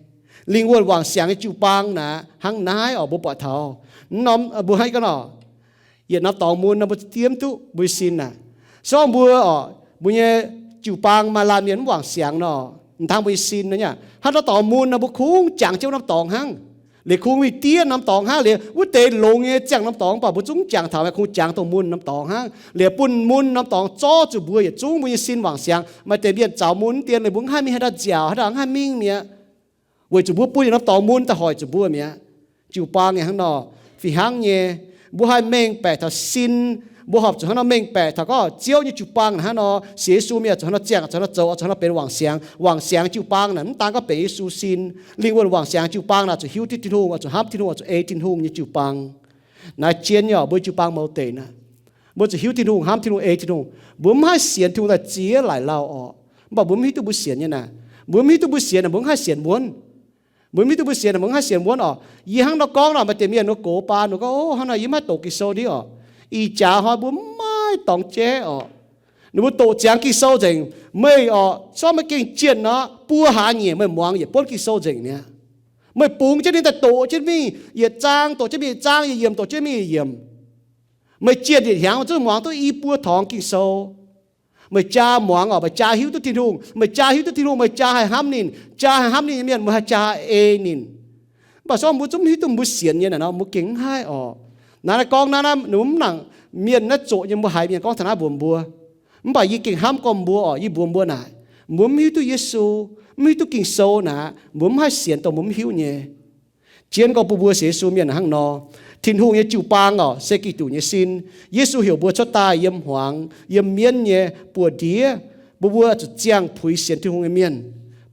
Lingh wuonh wangc siangx nyei jiu-baang naaic hnangv naaiv oc, mbuo buatc taux mv norm, mbuo hnangv gorngv nor, yietc norm dorngx mun nor mbuo diemv duqv mbuo nyei sin naaic. Sorng mbuo oc, mbuo nyei jiu-baang maaih laanh mienh mv wangc siangx nor, mv tangv mbuo nyei sin nor nyei. Hnangv norm dorngx mun nor mbuo kungx jangx jienv norm dorngx hnangv. Liuz kungx mingh diev norm dorngx hnangv, liuz wuov deix longx nyei ziangh norm dorngx, mv baac mbuo zungv jangx taux, maiv kungx jangx dongh mun norm dorngx hnangv. Liuz bun mun norm dorngx zorv zuqc mbuo yietc zungv mbuo nyei sin wangc siangx. Maaih deix mienh zaux mun mv dien, liuz mbuo mv haih mingh haaix dauh nziaauc, haaix dauh mv haih mingh mi'aqv. Weic zuqc mbuo bun yietc norm dorngx mun daaih hoic zuqc mbuo mi'aqv. Jiu-baang nyei hnangv nor, fih hnangv nyei, mbuo haih mengh baeqc taux sin. Mbuo horpc zuqc hnangv nor mengh baeqc taux gorngv Ziouv nyei jiu-baang naaic hnangv nor, sienx Yesu mienh zuqc hnangv nor ziangh, zuqc hnangv nor zoux, zuqc hnangv nor benx wangc siangx. Wangc siangx jiu-baang naaic mv daan gorngv benx Yesu sin. Lingh wuonh wangc siangx jiu-baang naaic zuqc hiuv duqv Tin-Hungh, zuqc hnamv Tin-Hungh, zuqc ei Tin-Hungh nyei jiu-baang. Naaiv jienv nyei oc, mbuo jiu-baang mouz deic naaic, mbuo zuqc hiuv Tin-Hungh, hnamv Tin-Hungh, ei Tin-Hungh. Mbuo mv haih sienx Tin-Hungh daaih ziex laaic lauh oc. Mv baac mbuo mv hiuv duqv mbuo sienx nyei naaic. Mbuo mv hiuv duqv mbuo sienx naaic, mbuo mv haih sienx wuonv. Mbuo mv hiuv duqv mbuo sienx naaic, mbuo mv haih sienx wuonv oc. Yie hnangv nor gorngv nor, maaih deix mienh ninh gox baan ninh gorngv, Ov, hnangv naaic yie mv haih doqc Ging-Sou ndiev oc. Ih jaax hnoi mbuo mv maaih dorngx jaiv oc. Ninh mbuo doqc ziangx Ging-Sou nzengc. Meih oc, sorng meih gengh jienh nor, buo hlaax nyeic meih muangx yietc buonv Ging-Sou nzengc mi'aqv. Meih bungx jienv ninh daaih doqc jienv mingh yietc zaang, doqc jienv mingh yietc zaang, yietc yiemc doqc jienv mingh yietc yiemc. Meih jienh yietc hnyangx meih zungv muangx duqv i buo torngx Ging-Sou. Meih jaa muangx oc, meih jaa hiuv duqv Tin-Hungh. Meih jaa hiuv duqv Tin-Hungh, meih jaa haih hnamv ninh. Jaa haih hnamv ninh nyei mienh, meih haih jaa ei ninh. Mv baac sorng mbuo zungv mv hiuv duqv mbuo sienx nyei naaic nor, mbuo gengh mv haih oc. Naaiv, naaiv gorngv naaiv, naaiv mv nangc mienh naaiv zoqc nyei, mbuo haiz mienh gorngv taux naaiv mbuox mbuo. Mv baac yie gengh hnamv gorngv mbuo oc, yie mbuox mbuo naaic, mbuo mv hiuv duqv Yesu, mv hiuv duqv Ging-Sou naaic, mbuo mv haih sienx dongh mbuo mv hiuv nyei. Jienv gorngv bun mbuo sienx Yesu mienh hnangv nor, Tin-Hungh nyei jiu-baang orqc, se Giduc nyei sin. Yesu heuc mbuo cuotv daaih yiem hmuangx, yiem mienv nyei buoz-ndiev. Mbuo, mbuo zuqc ziangh puix sienx Tin-Hungh nyei mienh.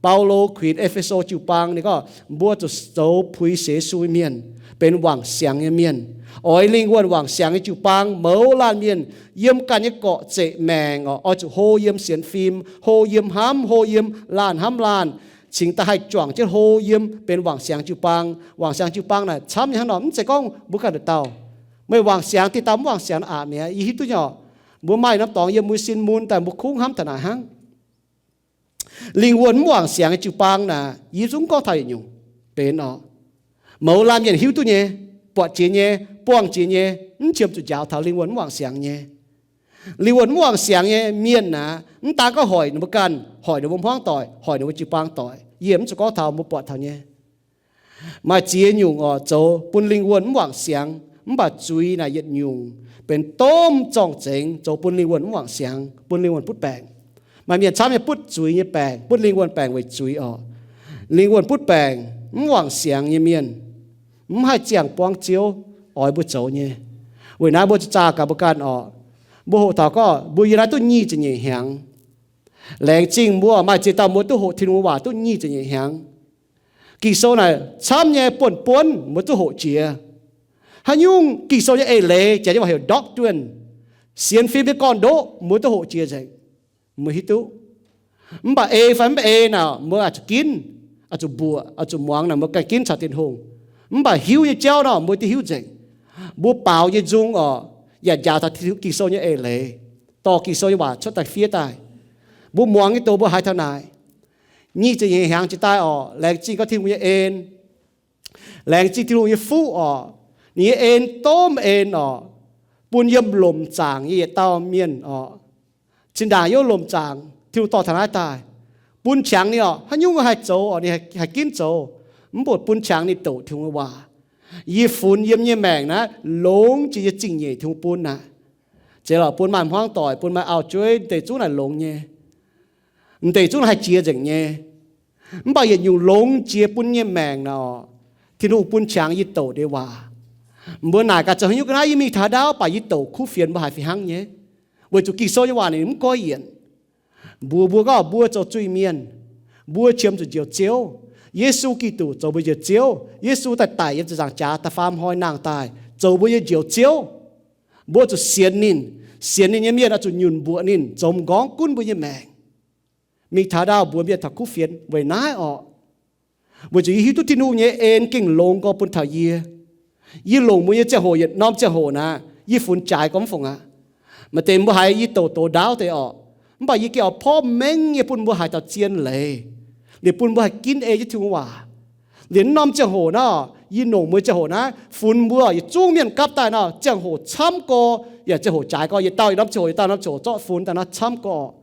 Baulo kuinx E^fe^so jiu-baang ninh gorngv, mbuo zuqc zoux puix sienx Yesu nyei mienh, benx wangc siangx nyei mienh, oix lingh wuonh wangc siangx nyei jiu-baang, mouz laanh mienh yiem ganh nyei gorqv-zeqc maengc orqc, oix zuqc hlo yiem sienx fim, hlo yiem hnamv, hlo yiem laanh hnamv laanh, cingx daaih haih juangc jienv hlo yiem benx wangc siangx jiu-baang. Wangc siangx jiu-baang naaic camv nyei hnangv nor, mv zeiz gorngv mbuo ganh dauh dauh. Meih wangc siangx, dieh dauh mv wangc siangx aqc mi'aqv. Yie hiuv duqv nyei orqc, mbuo maaih norm dorngx yiem mbuo sin mun daaih mbuo kungx hnamv taux naaic hnangv. Lingh wuonh mv wangc siangx nyei jiu-baang naaic, yie zungv gorngv taux yietc nyungc benx orqc. Mouz laanh mienh hiuv duqv nyei, buatc jiex nyei, buangh jiex nyei, mv qiemx zuqc njaaux taux lingh wuonh mv wangc siangx nyei. Lingh wuonh mv wangc siangx nyei mienh naaic, mv daan gorngv hoic ninh mbuo ganh, hoic ninh mbuo hmuangv doic, hoic ninh mbuo jiu-baang doic, yie mv zuqc gorngv taux, mbuo buatc taux nyei. Maaih ziex nyungc orqc zoux bun lingh wuonh mv wangc siangx, mv baac zuiz naaic yietc nyungc benx domh zorng-zengx zoux bun lingh wuonh mv wangc siangx, bun lingh wuonh butv baengc. Maaih mienh camv nyei butv zuiz nyei baengc, butv lingh wuonh baengc weic zuiz orqc. Lingh wuonh butv baengc, mv wangc siangx nyei mienh mv haih ziangh buangv Ziouv oix mbuo zoux nyei. Weic naaiv mbuo zuqc zaah gaax mbuo ganh orqc. Mbuo hoqc taux gorngv mbuo yiem naaiv duqv nyic ziepc nyeic hnyangx. Laengz zingh mbuo maaih ziex dauh mbuo duqv hoqc Tin-Hungh waac duqv nyic ziepc nyeic hnyangx. Ging-Sou naaic camv nyei buonv-buonv mbuo duqv hoqc jiex. Haaix nyungc Ging-Sou nyei eix leiz, jaax nyei waac heuc doctrine, sienx fim nyei gorn-ndoqv mbuo duqv hoqc jiex nzengc. Mbuo hiuv duqv. Mv baac ei fai mv ei naaic mbuo oix zuqc ginv, oix zuqc mbuoqc, oix zuqc muangx naaic mbuo ganh ginv caux Tin-Hungh. Mv baac hiuv nyei jauv nor mbuo duqv hiuv nzengc. Mbuo baaux nyei nzung orqc, yaac njaaux taux Ging-Sou nyei eix leiz, dorh Ging-Sou nyei waac cuotv daaih fiev daaih. Mbuo muangx nyei doz mbuo haiz taux naaic. Nyic ziepc nyeic hnyangx jiex daaih orqc, laengz zingh gorngv Tin-Hungh nyei en, laengz zingh Tin-Hungh nyei fuqv orqc. Ninh nyei en domh en orqc, bun yiem lomc zaangc nyei yietc dauh mienh orqc. Zinh ndaangc yiem lomc zaangc Tin-Hungh dorh taux naaiv daaih, bun qangx ninh orqc. Haaix nyungc haih zoux orqc, ninh haih ginv zoux. Mv baac bun qangx ninh doqc Tin-Hungh nyei waac. Yie funx yiem nyei maengc naaiv longx jiex nyei zingh nyeic Tin-Hungh bun naaic. Zeiz lorqc, bun maaih hmuangv doic, bun maaih auv-jueiv, deix zungv naaic longx nyei. M'deix zungv haih jiex nzengc nyei. Mv baac yietc nyungc longx jiex bun nyei maengc naaic orqc, Tin-Hungh bun qangx yie doqc ndeic waac. Mbuo naaic gaax zoux haaix nyungc ga'naaiv, yie mingh taux ndaauv baac yie doqc kuv fienx mbuo haiz fih hnangv nyei. Weic zuqc Ging-Sou nyei waac ninh mv goiv yienc. Mbuox mbuo gorngv mbuo zoux zuiz-mienh, mbuo qiemx zuqc Njoux Ziouv. Yesu Giduc zoux mbuo Njoux Ziouv. Yesu daaih daic yiem ziepc nzaangc jaax da'faam hnoi nangh daaih zoux mbuo nyei Njoux Ziouv. Mbuo zuqc sienx ninh. Sienx ninh nyei mienh oix zuqc nyunc mbuoqc ninh, zoux m'nqorngv gunv mbuo nyei maengc. Mingh taux ndaauv mbuox mienh taux kuv fienx weic naaiv orqc. Weic zuqc yie hiuv duqv Tin-Hungh nyei en gengh longx gorx bun taux yie. Yie longc mbuo nyei ziangh hoc yietc norm ziangh hoc naaic, yie funx jaaix gorx mv fungc aqv. Maaih deix mbuo haiz yie doqc doz ndaauv deix orqc, mv baac yie gengh oix porv mengh nyei bun mbuo haiz taux zien leiz, liuz bun mbuo haih ginv ei jienv Tin-Hungh waac. Liuz norm ziangh hoc naaiv, yie longc mbuo nyei ziangh hoc naaiv funx mbuo yietc zungv mienh gapv daaih nor, ziangh hoc camv gorx, yaac ziangh hoc jaaix gorx, yietc dauh yietc norm ziangh hoc, yietc dauh norm ziangh hoc zorqv funx daaih naaiv camv gorx.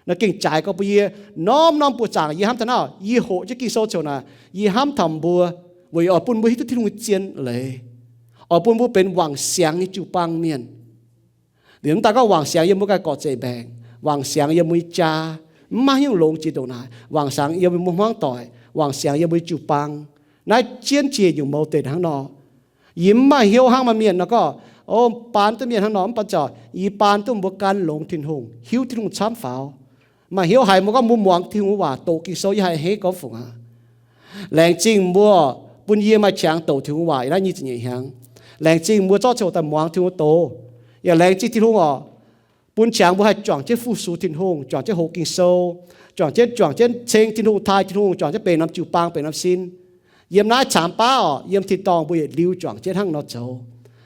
Naaiv gengh jaaix gorx bun yie norm-norm buoqc zaangc yie hnamv taux naaiv, yie hoqc jienv Ging-Sou ziouc naaic, yie hnamv taux mbuo, weic oix bun mbuo hiuv duqv Tin-Hungh nyei zien leiz, oix bun mbuo benx wangc siangx nyei jiu-baang mienh. Liuz mv daaih gorngv wangc siangx yiem mbuo ganh gorqv-zeqc mbaengc, wangc siangx yiem mbuo nyei jaa, mv maaih haaix nyungc longx jiex ndongc naaic. Wangc siangx yiem mbuo hmuangv doic, wangc siangx yiem mbuo nyei jiu-baang. Naaiv jienv jiex nyungc mouz deix hnangv nor. Yie mv maaih hnyouv hnangv maaih mienh nor gorngv, o, baan duqv mienh hnangv nor, mv baac corc yie baan duqv mbuo gan longx Tin-Hungh, hiuv Tin-Hungh camv faaux. Maaih hnyouv haiz mbuo gorngv mbuo muangx Tin-Hungh waac, doqc Ging-Sou, yie haih hei gormx fungc aqv. Laengz zingh mbuo bun yie maaih qangx doqc Tin-Hungh waac yiem naaiv nyic ziepc nyeic hnyangx. Laengz zingh mbuo zorqv ziangh hoc daaih muangx Tin-Hungh doz. Yaac laengz zingh Tin-Hungh orqc, bun qangx mbuo haih juangc jienv fu-sux Tin-Hungh, juangc jienv hoqc Ging-Sou, juangc jienv, juangc jienv ceng Tin-Hungh, taaih Tin-Hungh, juangc jienv benx norm jiu-baang, benx norm sin. Yiem naaiv caamx baav orqc, yiem tin-dorngh mbuo yietc liuz juangc jienv hnangv nor zoux.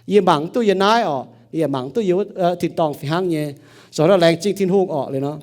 Yie mangc duqv yie naaiv orqc, yie yaac mangc duqv yie wuov tin-dorngh fih hnangv nyei. Zoux nor laengz zingh Tin-Hungh orqc liuz nor.